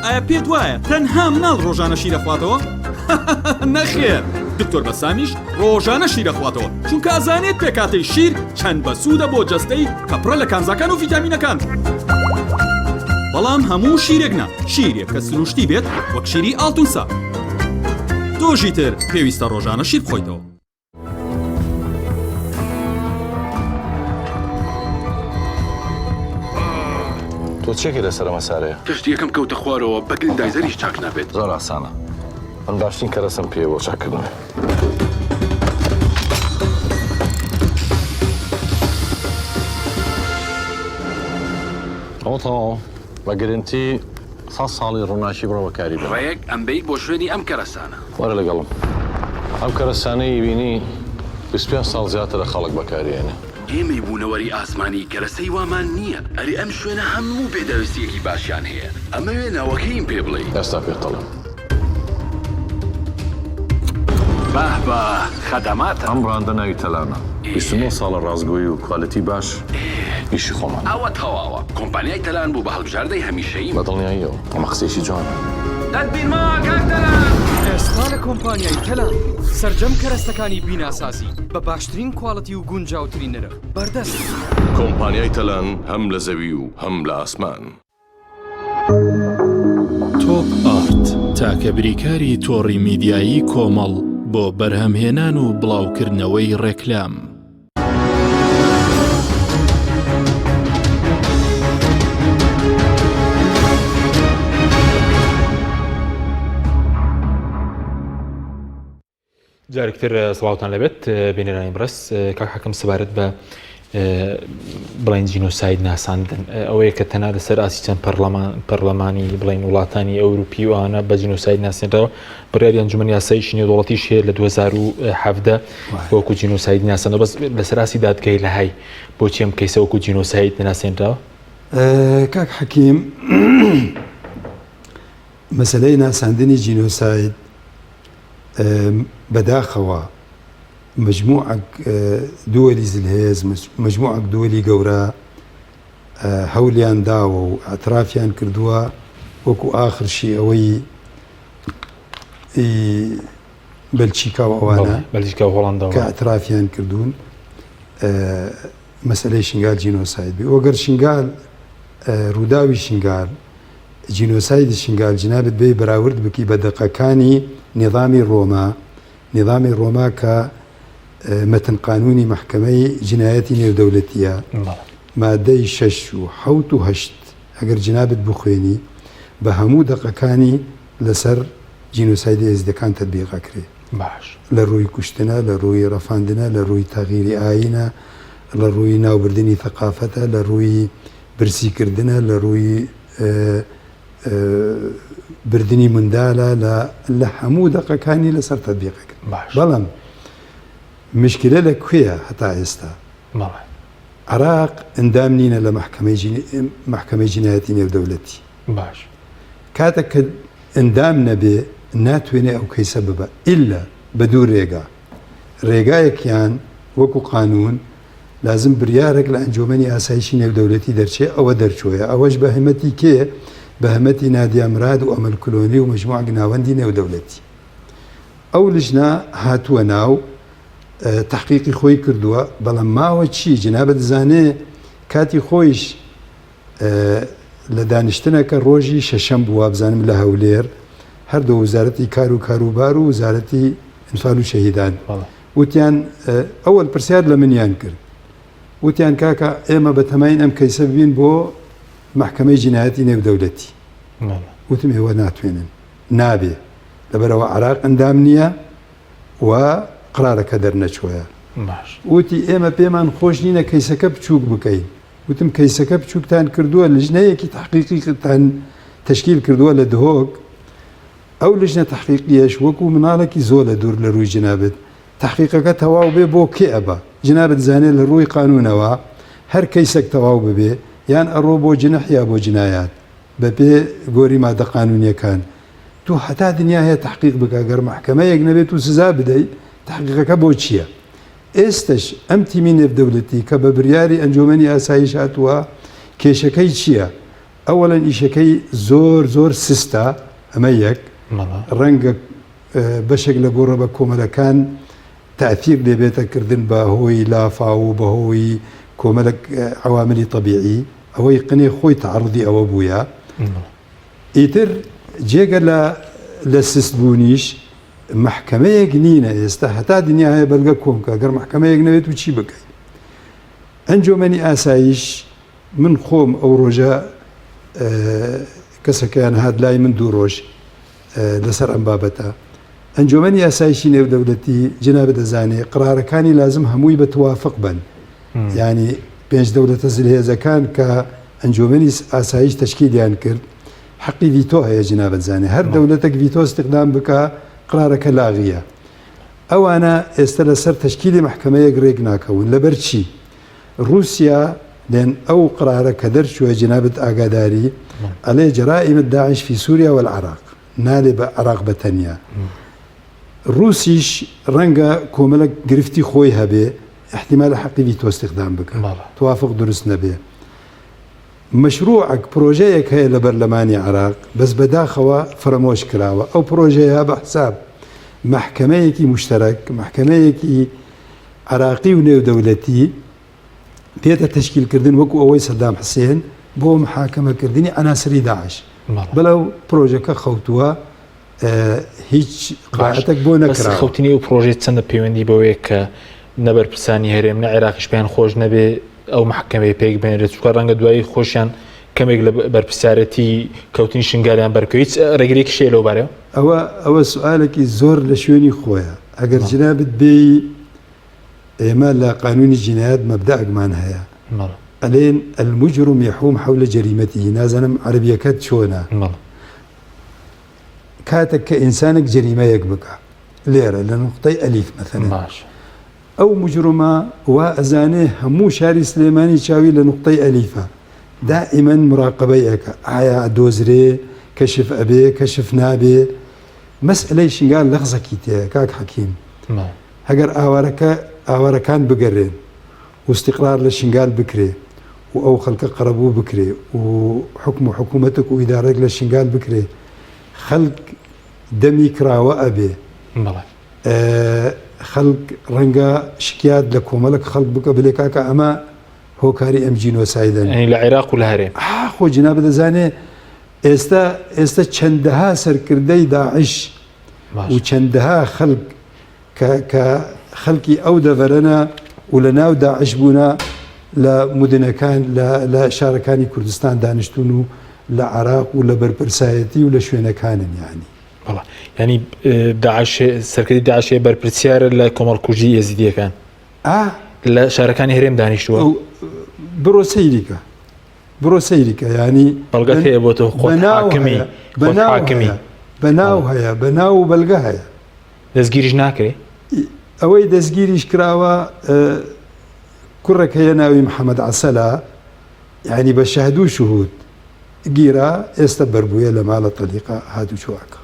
ئایا پێت وایە تەنها مناڵ ڕۆژانە شیر ئەخواتەوە؟ نەخێر دکتۆر بەسامیش ڕۆژانە شیر ئەخواتەوە چونکە ئەزانێت پێکاتەی شیر چەند بەسوودە بۆ جەستەی کە پڕە لە کانزاکان و ڤیتامینەکان بەڵام هەموو شیرێک نا شیرێک کە سروشتی بێت وەک شیری ئاڵتونسا تۆژی تر پێویستە ڕۆژانە شیر بخۆیتەوە. تۆ چێکی لەسەر ئەمە سارەیە؟ کەشتییەکەم کەوتە خوارەوە بە گرندایزەریش چاک نابێت. زۆر ئاسانە من باشترین کەرەسەم پێیە بۆ چاککردنەوەی. ئەوە تەواو بە گرنتی سەد ساڵی ڕووناکی بڕۆ بەکاری بێنە. ڕێک ئەمبەیت بۆ شوێنی ئەم کەرەسانە. وەرە لەگەڵم. ئەم کەرەسانەی بینی 25 ساڵ زیاترە خەڵک بەکاری ئێنێ. ئێمەی بوونەوەری ئاسمانی کەرەسەی وامان نییە. ئەرێ ئەم شوێنە هەموو پێداویستییەکی باشیان هەیە. ئەمەوێ ناوەکەیم پێ بڵێی. ئێستا پێت دەڵێم. باه باه خەدەماتە. ئەم بڕاندە ناوی تەلانە. 29 ساڵە ڕاستگۆیی و quality باش ئیشی خۆمانە. ئەوە تەواوە. کۆمپانیای تەلان بوو بە هەڵبژاردەی هەمیشەییم. بە دڵنیاییەوە ئەمە قسەیەکی جوانە. دەتبینمەوە کاک تەلان. ئێستا لە کۆمپانیای تەلان سەرجەم کەرەستەکانی بیناسازی بە باشترین quality و گونجاوترین نرخ بەردەستن. کۆمپانیای تەلان هەم لە زەوی و هەم لە ئاسمان. تۆپ ئارت تاکە بریکاری تۆڕی میدیایی کۆمەڵ بۆ بەرهەمهێنان و بڵاوکردنەوەی ڕێکلام. جارێکتر سڵاوتان لەبێت بینەرانی بڕێز کاک حەکم سەبارەت بە بڵێن جینۆساید ناساندن ئەوەیە کە تەنها لەسەر ئاستی چەند پەرلەمان پەرلەمانی بڵێن وڵاتانی ئەوروپی وانە بە جینۆساید ناسێنراوە بڕیاری ئەنجومەنی یاساییشی نێودەوڵەتیش هەیە لە 2017 وەکو جینۆساید ناساندەوە بەس لەسەر ئاستی دادگای لاهای بۆچی ئەم کەیسە وەکو جینۆساید نەناسێنراوە؟ کاک حەکیم مەسەلەی ناساندنی جینۆساید. بەداخەوە مەجموعەک دووەلی زلهێز، مەجموعەک دووەلی گەورە هەولیان داوە و ئەترافیان کردووە وەکو ئاخرشی ئەوەی بەلچیکا و ئەوانە بەلجیکا و هۆڵندا کە ئەترافیان کردوون مەسلەی شنگال جینۆساید بێ وەگەر شنگال ڕووداوی شنگال جینۆسایدی شنگال جنابت بێی بەراورد بکی بە دەقەکانی نیظامی ڕۆما نیظامی ڕۆما کە مەتن قانونی مەحکەمەی جنایەتی نێودەولەتیە مادەی شەش و حەوت و هەشت ئەگەر جنابت بخوێنی بە هەموو دەقەکانی لەسەر جینۆسایدی ئێزدیەکان تەتبیق ئەکرێ باش. لە ڕووی کوشتنە لە ڕووی ڕفاندنە لە ڕووی تەغیری ئایینە لە ڕووی ناوبردنی ثەقافەتە لە ڕووی برسی کردنە لە ڕووی بردنی مندالە لە لە هەموو دەقەکانی لەسەر تەتبیق ئەکرێ باش. بەڵام مشکلە لە کوێیە هەتا ئێستا بەڵێ. عێراق ئەندام نینە لە مەحکەمەی مەحکەمەی جینایەتی نێودەولەتی. باش. کاتێک کە ئەندام نەبێ ناتوێنێ ئەو کەیسە ببا ئیلا بە دوو رێگا. رێگایەکیان وەکو قانوون لازم بریارێک لە ئەنجۆمەنی ئاسایشی نێودەولەتی دەرچێ ئەوە دەرچۆیە ئەوەش بە هەمەتی کێ؟ بە هەمەتی نادیا مراد و ئەمەل کلۆنی و مەجموعەک ناوەندی نێودەولەتی. ئەو لجنە هاتووە ناو تەحقیقی خۆی کردووە بەڵام ماوە چی جنابت زانێ کاتی خۆیش لە دانیشتنەکە ڕۆژی شەشەم بوو وابزانم لە هەولێر هەردوو وزارەتی کار و کاروبار و وزارەتی ئینفال و شەهیدان وتیان ئەوەل پرسیار لە منیان کرد وتیان کاکە ئێمە بەتەماین ئەم کەیسە ببین بۆ مەحکەمەی جینایەتی نێودەولەتی وتم ئێوە ناتوێنن نابێ لەبەرەوە عراق ئەندام نییە و قرارەکە دەرنەچۆیە وتی ئێمە پێمان خۆش نینە کەیسەکە بچووک بکەین وتم کەیسەکە بچووکتان کردووە لجنەیەکی تەحقیقیتان تەشکیل کردووە لە دهۆک ئەو لجنە تەحقیقیەش وەکو مناڵێکی زۆر لە دوور لە رووی جنابت تەحقیقەکە تەواو بێ بۆ کێ ئەبا جنابت زانێ لە رووی قانونەوە هەر کەیسەک تەواو ببێ یان ئەڕۆ بۆ جنح یا بۆ جنایات بەپێ گۆری مادە قانونیەکان تۆ هەتا دنیا هەیە تەحقیق بکە گەر مەحکەمەیەک نەبێت و سزا بدەی تەحقیقەکە بۆ چییە؟ ئێستەش ئەم تیمی نێودەولەتی کە بە بریاری ئەنجۆمەنی ئاسایش هاتووە کێشەکەی چییە؟ ئەوەلەن ئیشەکەی زۆر زۆر سستە ئەمە یەک ڕەنگە بەشێک لە گۆڕە بە کۆمەلەکان تاثیر لێبێتە کردن بە هۆی لافاو و بە هۆی کۆمەلک عواملی طبیعی ئەوەی قنێ خۆی تعرضی ئەوە بووە ئیتر جێگە لە لە سست بوونیش مەحکەمەیەک نینە ئێستا هەتا دنیا هەیە بەلگە کۆم کە گەر مەحکەمەیەک نەوێت و چی بکەی ئەنجۆمەنی ئاسایش من خۆم ئەو ڕۆژە کەسەکەیان هات لای من دوو ڕۆژ لەسەر ئەم بابەتە ئەنجۆمەنی ئاسایشی نێودەولەتی جنابت دەزانێ قرارەکانی لازم هەمووی بە توافق بن ینی پێنج دەولەتە زلهێزەکان کە ئەنجۆمەنی ئاسایش تەشکیلیان کرد حەقی ڤیتۆ هەیە جنابت زانێ هەر دەولەتێک ڤیتۆ استخدام بکا قرارەکە لاغیە ئەوانە ئێستا لەسەر تەشکیلی مەحکەمەیەک رێک ناکەون لەبەر چی رووسیا لێن ئەو قرارە کە دەرچووە جنابت ئاگاداری ئەلێ جرائم داعش في سوريا والعراق نالێ بە عراق بە تەنیا رووسیش ڕەنگە کۆمەلک گرفتی خۆی هەبێ احتمال حەقی ڤیتۆ استخدام بکە توافق دروست نەبێ مەشروعەک، پرۆژەیەک هەیە لە بەرلەمانی عێراق، بەس بەداخەوە فرەمۆش کراوە، ئەو پرۆژەیە بە حساب مەحکەمەیەکی موشتەرەک، مەحکەمەیەکی عێراقی و نێودەولەتی پێتە تەشکیل کردن وەکو ئەوەی سەدام حسێن بۆ محاکەمەکردنی عەناسری داعش. بەڵام پرۆژەکە خەوتووە، هیچ قرائەتێک بۆ نەکراوە. خەوتنی ئەو پرۆژەیە چەندە پەیوەندی بەوەیە کە نە بەرپرسانی هەرێم نە عێراقیش پێیان خۆش نەبێ ئەو مەحکەمەیە پێک بهێنرێت چونکە ڕەنگە دوایی خۆشیان کەمێک لە بەرپرسیارەتی کەوتنی شنگالیان بەرکەوێت هیچ ڕێگرێکی شەیە لەو بارەیەوە؟ ئەوە ئەوە سوالێکی زۆر لە شوێنی خۆیە ئەگەر جنابت بێی ئێمە لە قانونی جینایەت مەبدەئەکمان هەیە ئەلێن المجرم يحوم حول جريمته نازانم عەرەبیەکەت چۆنە کاتێک کە ئینسانێک جەریمەیەک بکا لێرە لە نوقتەی ئەلیف مەسەلەن باش ئەو مجرمە وا ئەزانێ هەموو شاری سلێمانی چاوی لە نوقتەی ئەلیفە دائیمەن مراقبەی ئەکا ئایا ئەدۆزرێ کەشف ئەبێ کەشف نابێ. مەسئلەی شنگال لەغزەکی تێیە کاک حەکیم. هەگەر ئاوارەکە ئاوارەکان بگەرێن و ئیستیقرار لە شنگال بکرێ و ئەو خەلکە قەرەبوو بکرێ و حوکم و حکوومەتک و ئیدارەک لە شنگال بکرێ خەلک دەمی کراوە ئەبێ. خەلک ڕەنگە شکیات لە کۆمەلک خەلک بکە بلێ کاکە ئەمە هۆکاری ئەم جینۆسایدەن. یانی لە عێراق و لە هەرێم. ئا خۆ جنابت دەزانێ ئێستا ئێستا چەندەها سەرکردەی داعش و چەندەها خەلک کە کە خەلکی ئەو دەڤەرەنە و لە ناو داعش بوونە لە مدنەکان لە لە شارەکانی کوردستان دانیشتون و لە عراق و لە بەرپرسایەتی و لە شوێنەکانن یانی. بەڵێ یانی داعش سەرکردەی داعش بەرپرسیارە لە کۆمەڵکوژی ئێزیدیەکان. ئا لە شارەکانی هەرێم دانیشتووە. بڕۆ سەیری کە بڕۆ سەیری کە یانی بەڵگەت هەیە بۆ تۆ خۆت حاکمی خۆت حاکمی بەناو هەیە بەناو و بەلگە هەیە. دەستگیریش ناکرێ؟ ئەوەی دەستگیریش کراوە کوڕێک هەیە ناوی محەممەد عەسەلە یعنی بە شەهد و شهود گیرا ئێستا بەربوویە لە ماڵە تەلیقە هاتوچۆ ئەکا.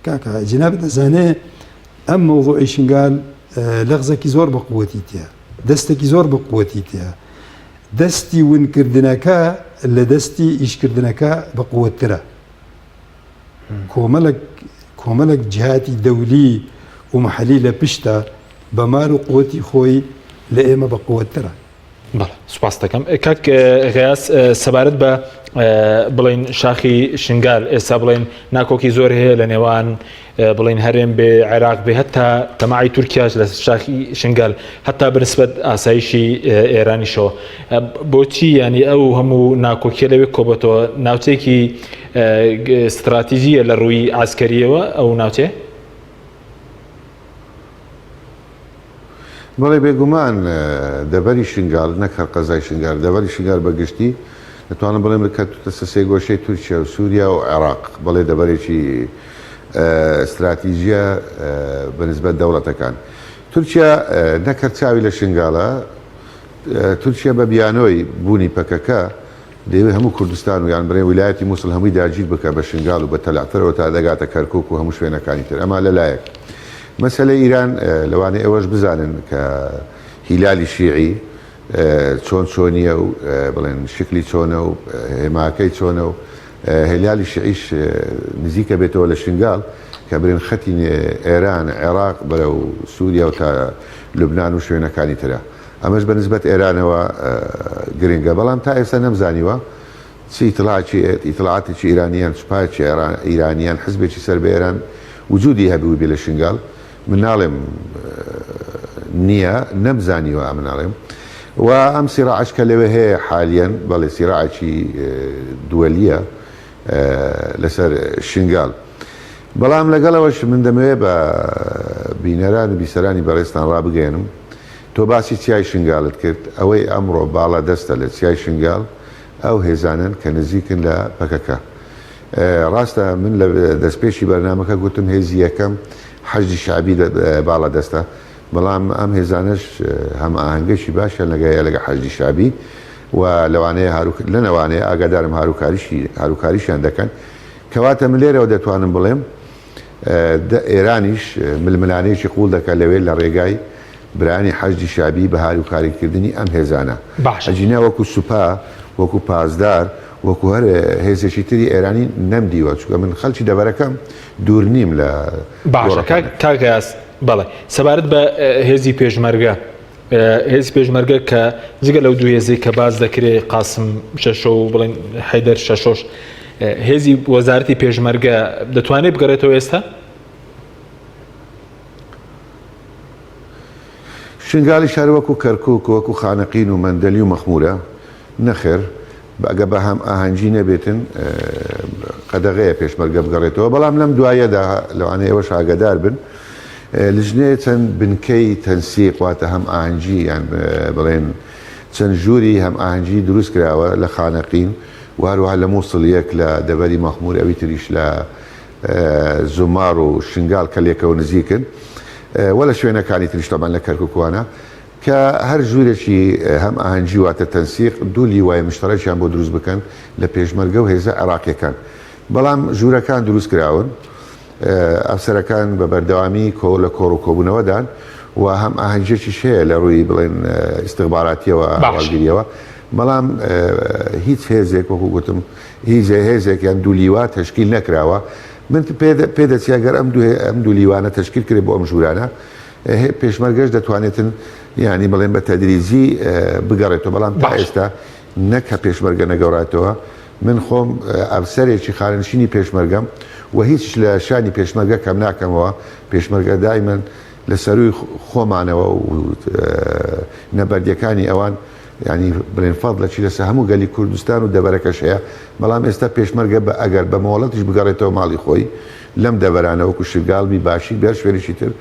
کاکە جنابت دەزانێ ئەم مەوزوعی شنگال لەغزێکی زۆر بە قوەتی تیا دەستێکی زۆر بە قوەتی تیا دەستی ونکردنەکە لە دەستی ئیشکردنەکە بە قوەتترە کۆمەلک کۆمەلک جهاتی دەولی و محلی لە پشتە بە مال و قوتی خۆی لە ئێمە بە قوتترە. بەڵێ سوپاست دەکەم کاک غیاس سەبارەت بە بڵین شاخی شنگال ئێستا بڵین ناکۆکی زۆر هەیە لە نێوان بڵین هەرێم بێ عێراق بێ هەتا تەماعی تورکیاش لە شاخی شنگال هەتا بنسبەت ئاسایشی ئێرانیشەوە بۆچی ینی ئەو هەموو ناکۆکیە لەوێ کۆبەتەوە ناوچێکی استراتیژیە لە ڕووی ئاسکەریەوە ئەو ناوچێ؟ بەڵێ بێگومان دەڤەری شنگال نەک هەر قەزای شنگال، دەڤەری شنگال بە گشتی دەتوانم بڵێم کەوتووتە سەر سێگۆشەی تورکیا و سووریا و عێراق، بەڵێ دەڤەرێکی ستراتیجییە بە نسبەت دەوڵەتەکان. تورکیا نەک هەر چاوی لە شنگالە، تورکیا بە بیانۆی بوونی پەکەکە دەیەوێت هەموو کوردستان و یان بڵێن ویلایەتی موسڵ هەمووی داگیر بکات بە شنگال و بە تەلەعفەرەوە تا دەگاتە کەرکوک و هەموو شوێنەکانی تر ئەما لە لایەک مەسەلەی ئیران لەوانەیە ئێوەش بزانن کە هیلالی شیعی چۆن چۆنیە و بڵێن شکلی چۆنە و هێماکەی چۆنە و هیلالی شیعیش نزیکە بێتەوە لە شنگال کە برێن خەتی ئێران عێراق بەرەو سووریا و تا لوبناان و شوێنەکانی ترە. ئەمەش بە نسبەت ئێرانەوە گرنگە، بەڵام تا ئێستا نەمزانیوە چ ئیتڵاعاتێکی ئیرانی یان سوپایەکی ئیرانی یان حزبێکی سەر بە ئێران وجودی هەبووبێ لە شنگال. من ناڵێم نییە، نەمزانیوە ئەمن ئەڵێم. و ئەم سیراعەش کە لەوێ هەیە حالیەن، بەڵێ سیراعێکی دووەلییە لەسەر شنگال. بەڵام لەگەڵ ئەوەش من دەمەوێ بە بینەران و بیسەرانی بەڕێزتان ڕابگەیەنم، تۆ باسی چیای شنگالت کرد، ئەوەی ئەمڕۆ باڵا دەستە لە چیای شنگال ئەو هێزانەن کە نزیکن لە پەکەکە. ڕاستە من لە دەستپێکی بەرنامەکە گوتم هێزی یەکەم حەشدی شەعبی باڵا دەستە، بەڵام ئەم هێزانەش هەمئاهەنگێکی باشیان لەگە هەیە لەگە حەشدی شەعبی و لەوانەیە هارو لەنەوانەیە ئاگادارم هاروکاریشی هاروکاریشیان دەکەن. کەواتە من لێرەوە دەتوانم بڵێم ئێرانیش ململانێیەکی قووڵ دەکات لەوێ لە ڕێگای برایانی حەشدی شەعبی بە هاروکاریکردنی ئەم هێزانە. باشە. ئەگینا وەکو سوپا، وەکو پاسدار، وەکو هەر هێزێکی تری ئێرانی نەمدیوە، چونکە من خەڵکی دەڤەرەکەم، دوور نیم لە باشە کاک گۆڕەپانەکە. کاک غیاس، بەڵێ سەبارەت بە هێزی پێشمەرگە، هێزی پێشمەرگە کە جگە لەو دوو هێزەی کە باس دەکرێ قاسم شەشۆ و بڵێن حەیدەر شەشۆش، هێزی وەزارەتی پێشمەرگە دەتوانێت بگەڕێتەوە ئێستا؟ شنگالیش هەر وەکو کەرکوک وەکو خانەقین و مەندەلی و مەخمورە؟ نەخێر ئەگە بە هەم ئاهەنگی نەبێتن قەدەغەیە پێشمەرگە بگەڕێتەوە بەڵام لەم دوایەدا لەوانەیە ئێوەش ئاگادار بن لجنەیە چەند بنکەی تەنسیق واتە هەم ئاهەنگی یان بڵێن چەند ژووری هەم ئاهەنگی دروست کراوە لە خانەقین و هەروەها لە مووسڵ یەک لە دەڤەری مەخمور ئەوی تریش لە زومار و شنگال کە لێکەوە نزیکن و لە شوێنەکانی تریش تەبعەن لە کەرکوک وانە کە هەر ژوورێکی هەم ئاهەنگی واتە تەنسیق دوو لیوای مشتەرەکیان بۆ دروست بکەن لە پێشمەرگە و هێزە عێراقیەکان بەڵام ژوورەکان دروست کراون. ئەفسەرەکان بە بەردەوامی کۆ لە کۆڕ و کۆبوونەوەدان و هەم ئاهەنگێکیش هەیە لە ڕووی بڵێن ئیستخباراتیەوە هەواڵگریەوە بەڵام هیچ هێزێک وەکو گوتم هیچ هێزێک یان دوو لیوا تەشکیل نەکراوە من پێ دەچێت ئەگەر ئەم دوو ئەم دوو لیوانە تەشکیل کرێ بۆ ئەم ژوورانە پێشمەرگەش دەتوانێتن یعنی بڵێن بە تەدریجی بگەڕێتەوە بەڵام تا ئێستا نەک هە پێشمەرگە نەگەڕاتەوە من خۆم ئەفسەرێکی خانەنشینی پێشمەرگەم و هیچ لە شانی پێشمەرگە کەم ناکەمەوە، پێشمەرگە دایمەن لە سەرووی خۆمانەوە و نەبەردیەکانی ئەوان یانی بڵێن فەزڵێکی لەسەر هەموو گەلی کوردستان و دەڤەرەکەش هەیە، بەڵام ئێستا پێشمەرگە بە ئەگەر بە مۆڵەتیش بگەڕێتەوە ماڵی خۆی لەم دەڤەرانە وەکو شرگاڵ بی باشیک بی هەر شوێنێکی تر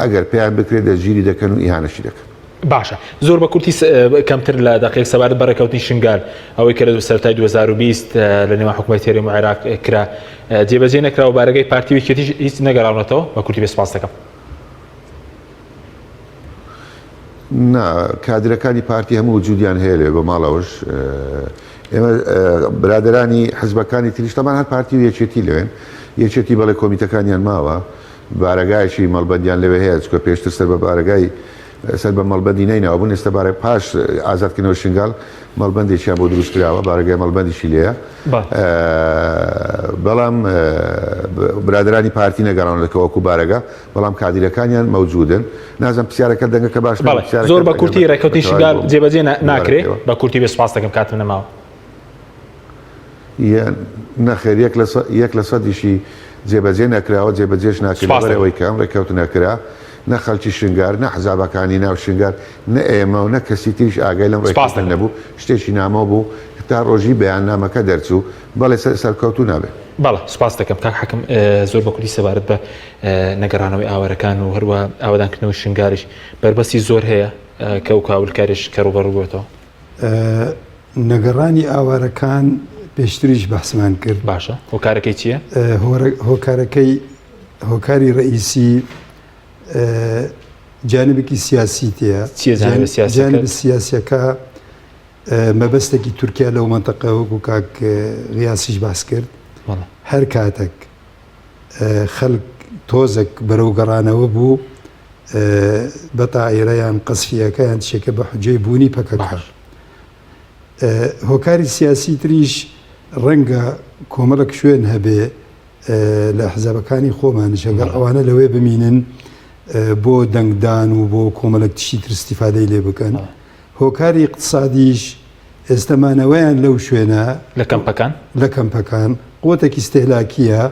ئەگەر پێیان بکرێت دەستگیری دەکەن و ئیهانەشی دەکەن. باشە زۆر بە کورتی کەمتر لە دەقێک سەبارەت بە ڕێککەوتنی شنگال ئەوەی کە لە سەرەتای 2020 لە نێوان حکوومەتی هەرێم و عێراق کرا جێبەجێ نەکرا و بارەگای پارتی و یەکێتیش هیچ نەگەڕاونەتەوە بە کورتی بێ سپاس دەکەم. نا کادرەکانی پارتی هەموو وجودیان هەیە لێ بە ماڵەوەش ئێمە برادرانی حزبەکانی تریش تەمان هەر پارتی و یەکێتی لەوێن یەکێتی بەڵێ کۆمیتەکانیان ماوە بارەگایەکی مەڵبەندیان لەوێ هەیە چونکە پێشتر سەر بە بارەگای سەر بە مەڵبەندی نەینەوا بوون ئێستا بارە پاش ئازادکردنەوەی شنگال مەڵبەندێکیان بۆ دروست کراوە بارەگای مەڵبەندیشی لێیە بەڵام برادرانی پارتی نەگەڕاونەتەوە وەکو بارەگا بەڵام کادیرەکانیان مەوجودن نازم پرسیارەکە دەنگەکە باش زۆر بە کورتی ڕێککەوتنی شنگال جێبەجێ ناکرێ بە کورتی بێ سپاس دەکەم کاتم نەماوە. نەخێر یەک لە یەک لە سەدیشی جێبەجێ نەکراوە جێبەجێش ناکرێت لەبەر ئەوەی کە ئەم ڕێککەوتنە کرا نە خەڵکی شنگار نە حزابەکانی ناو شنگار نە ئێمە و نە کەسی تریش ئاگای لەم ڕێککەوتنە نەبوو شتێکی نامۆ بوو تا ڕۆژی بەیاننامەکە دەرچوو بەڵێ سەرکەوتوو نابێت. بەڵێ سوپاس دەکەم کاک حەکم زۆر بە کوردی سەبارەت بە نەگەڕانەوەی ئاوارەکان و هەروە ئاوەدانکردنەوەی شنگاریش بەربەستی زۆر هەیە کە و کاولکاریش کە ڕووبەڕوو بووەتەوە. نەگەڕانی ئاوارەکان پێشتریش بەحسمان کرد. باشە هۆکارەکەی چییە؟ هۆکارەکەی هۆکاری ڕئیسی جانبێکی سیاسی تێیە. چییە جانب سیاسیەکە؟ جانب سیاسیەکە مەبەستێکی تورکیا لەو مەنتەقە وەکو کاک غیاسیش باس کرد هەر کاتێک خەلک تۆزێک بەرەو گەڕانەوە بوو بە تائیرە یان قەسفیەکە یان تشێکە بە حجەی بوونی پەکەکە. هۆکاری سیاسی تریش ڕەنگە کۆمەڵک شوێن هەبێ لە حزابەکانی خۆمانیش ئەگەر ئەوانە لەوێ بمینن بۆ دەنگدان و بۆ کۆمەڵک تشی تر استیفادەی لێ بکەن. هۆکاری اقتصادیش ئێستا مانەوەیان لەو شوێنە لە کەمپەکان لە کەمپەکان قوتێکی استهلاکیە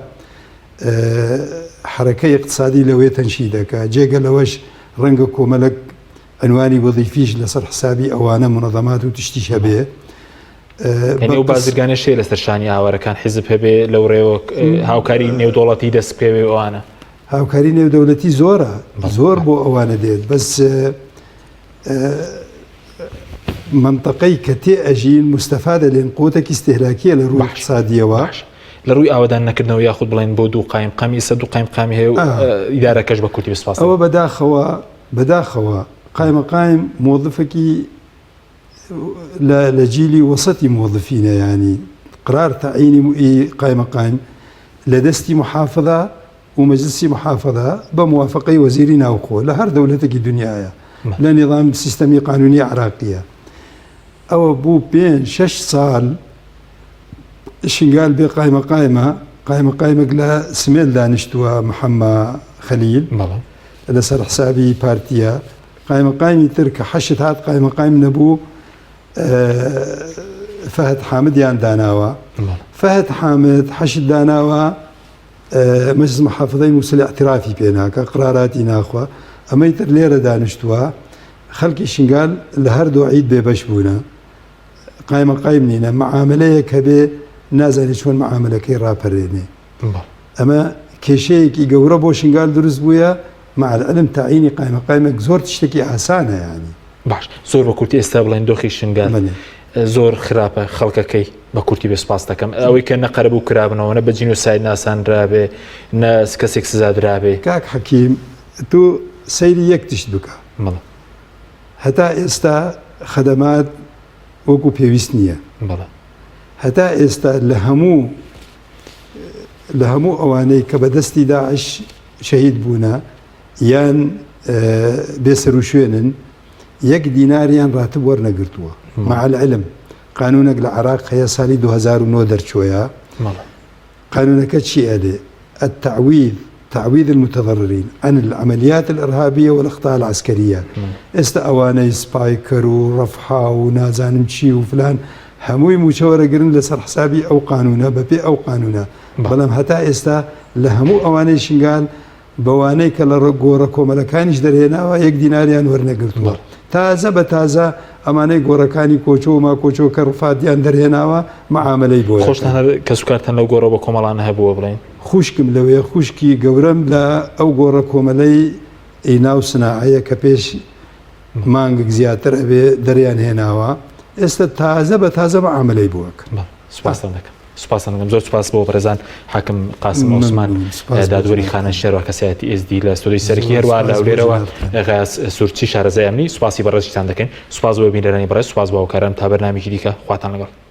حەرەکەی اقتصادی لەوێ تەنشی دەکا جێگە لەوەش ڕەنگە کۆمەلک عنوانی وەظیفیش لەسەر حسابی ئەوانە منەظەمات و تشتیش هەبێ یعنی ئەو بازرگانە شێ لەسەر شانی ئاوارەکان حیزب هەبێ لەو ڕێوە هاوکاری نێودوڵەتی دەست بکەوێ ئەوانە هاوکاری نێودەولەتی زۆرە زۆر بۆ ئەوانە دێت بەس مەنتەقەی کە تێ ئەژین مستەفادە لێن قوتێکی ئیستیهلاکیە لە ڕووی اقتصادیەوە. لە ڕووی ئاوەدان نەکردنەوە یاخود بڵێن بۆ دوو قایم قامی ئێستا دوو قایم قامی هەیە و ئیدارەکەش بە کورتی بسپاس. ئەوە بەداخەوە بەداخەوە قایمەقایم مۆظفێکی لە لە جیلی وەسەتی مۆظفینە یانی قرار تەعینی قایمەقایم لە دەستی محافظە و مەجلسی محافظە بە موافقەی وەزیری ناوخۆ لە هەر دەولەتێکی دنیاە لە نیظام سیستەمی قانونی عراقیە ئەوە بوو پێ شش سال شنگال بێ قایمە قایمە قایمە قایمێک لە سمێل دانیشتووە محەممە خەلیل لەسەر حسابی پارتیە قایمە قایمی تر کە حەشت هات قایمە قایم نەبوو فهد حامدیان داناوە فهد حامد حەشت داناوە مەجلس محافظەی موسل اعترافی پێ ناکا قراراتی ناخوا ئەمەی تر لێرە دانیشتووە خەڵکی شنگال لە هەر دوو عید بێبەش بوونە قایمە قایم نینە معاملەیەک هەبێ نازانێ چۆن معاملەکەی ڕاپەرێنێ ئەمە کێشەیەکی گەورە بۆ شنگال دروست بووە مع العلم تعیینی قایمە قایمێک زۆر شتێکی ئاسانە ینی باش زۆر بە کورتی ئێستا بڵێن دۆخی شنگال زۆر خراپە خەڵکەکەی بە کورتی بێ سپاس دەکەم ئەوەی کە نە قەرەبوو کرابنەوە نە بە جینۆساید ناسانرابێ نە کەسێک سزا درابێ. کاک حەکیم تۆ سەیری یەک تشت بکە بەڵێ. هەتا ئێستا خەدەمات وەکو پێویست نییە. بەڵێ. هەتا ئێستا لە هەموو. لە هەموو ئەوانەی کە بە دەستی داعش شەهید بوونە یان بێسەروشوێنن یەک دیناریان راتب وەرنەگرتووە مع العلم قانونێک لە عراق هەیە سالی 2009 دەرچۆیە قانونەکە چی ئەلێ التعویض تعویض المتضررین عن العملیات الارهابیە والاخطاء العسکریە ئێستا ئەوانەی سپایکەر و ڕەفحا و نازانم چی و فلان هەمووی موچە وەرەگرن لەسەر حسابی ئەو قانونە بەپێ ئەو قانونە بەڵام هەتا ئێستا لە هەموو ئەوانەی شنگال بەوانەی کە لە گۆڕە کۆمەلەکانیش دەرهێناوە یەک دیناریان وەرنەگرتووە. تازە بە تازە ئەمانەی گۆڕەکانی کۆچۆ و ماکۆچۆ کە ڕفاتیان دەرهێناوە مەعامەلەی بۆ خۆشتان هەر کەسوکارتان لەو گۆڕە بە کۆمەڵانە هەبووە بڵێن؟ خوشکم لەوێ خوشکی گەورەم لە ئەو گۆڕە کۆمەلەی ی ناو سناعەیە کە پێش مانگک زیاتر ئەبێ دەریان هێناوە ئێستا تازە بە تازە مەعامەلەی بۆ ئەکەن. سوپاستان دەکەم. سوپاستان دەکەم زۆر سوپاس بۆ بەڕێزان حاکم قاسم عوسمان دادوەری خانە شێروا کەسایەتی ئێزدی لە ستۆدیۆی سەرەکی هەروە لە هەولێرەوە غیاس سورچی شارەزای ئەمنی سوپاسی بەڕێزیتان دەکەین سوپاس بۆ بینەرانی بەڕێز سوپاس بۆ هاوکاران تا بەرنامەیەکی دیکە خواتان لەگەڵ.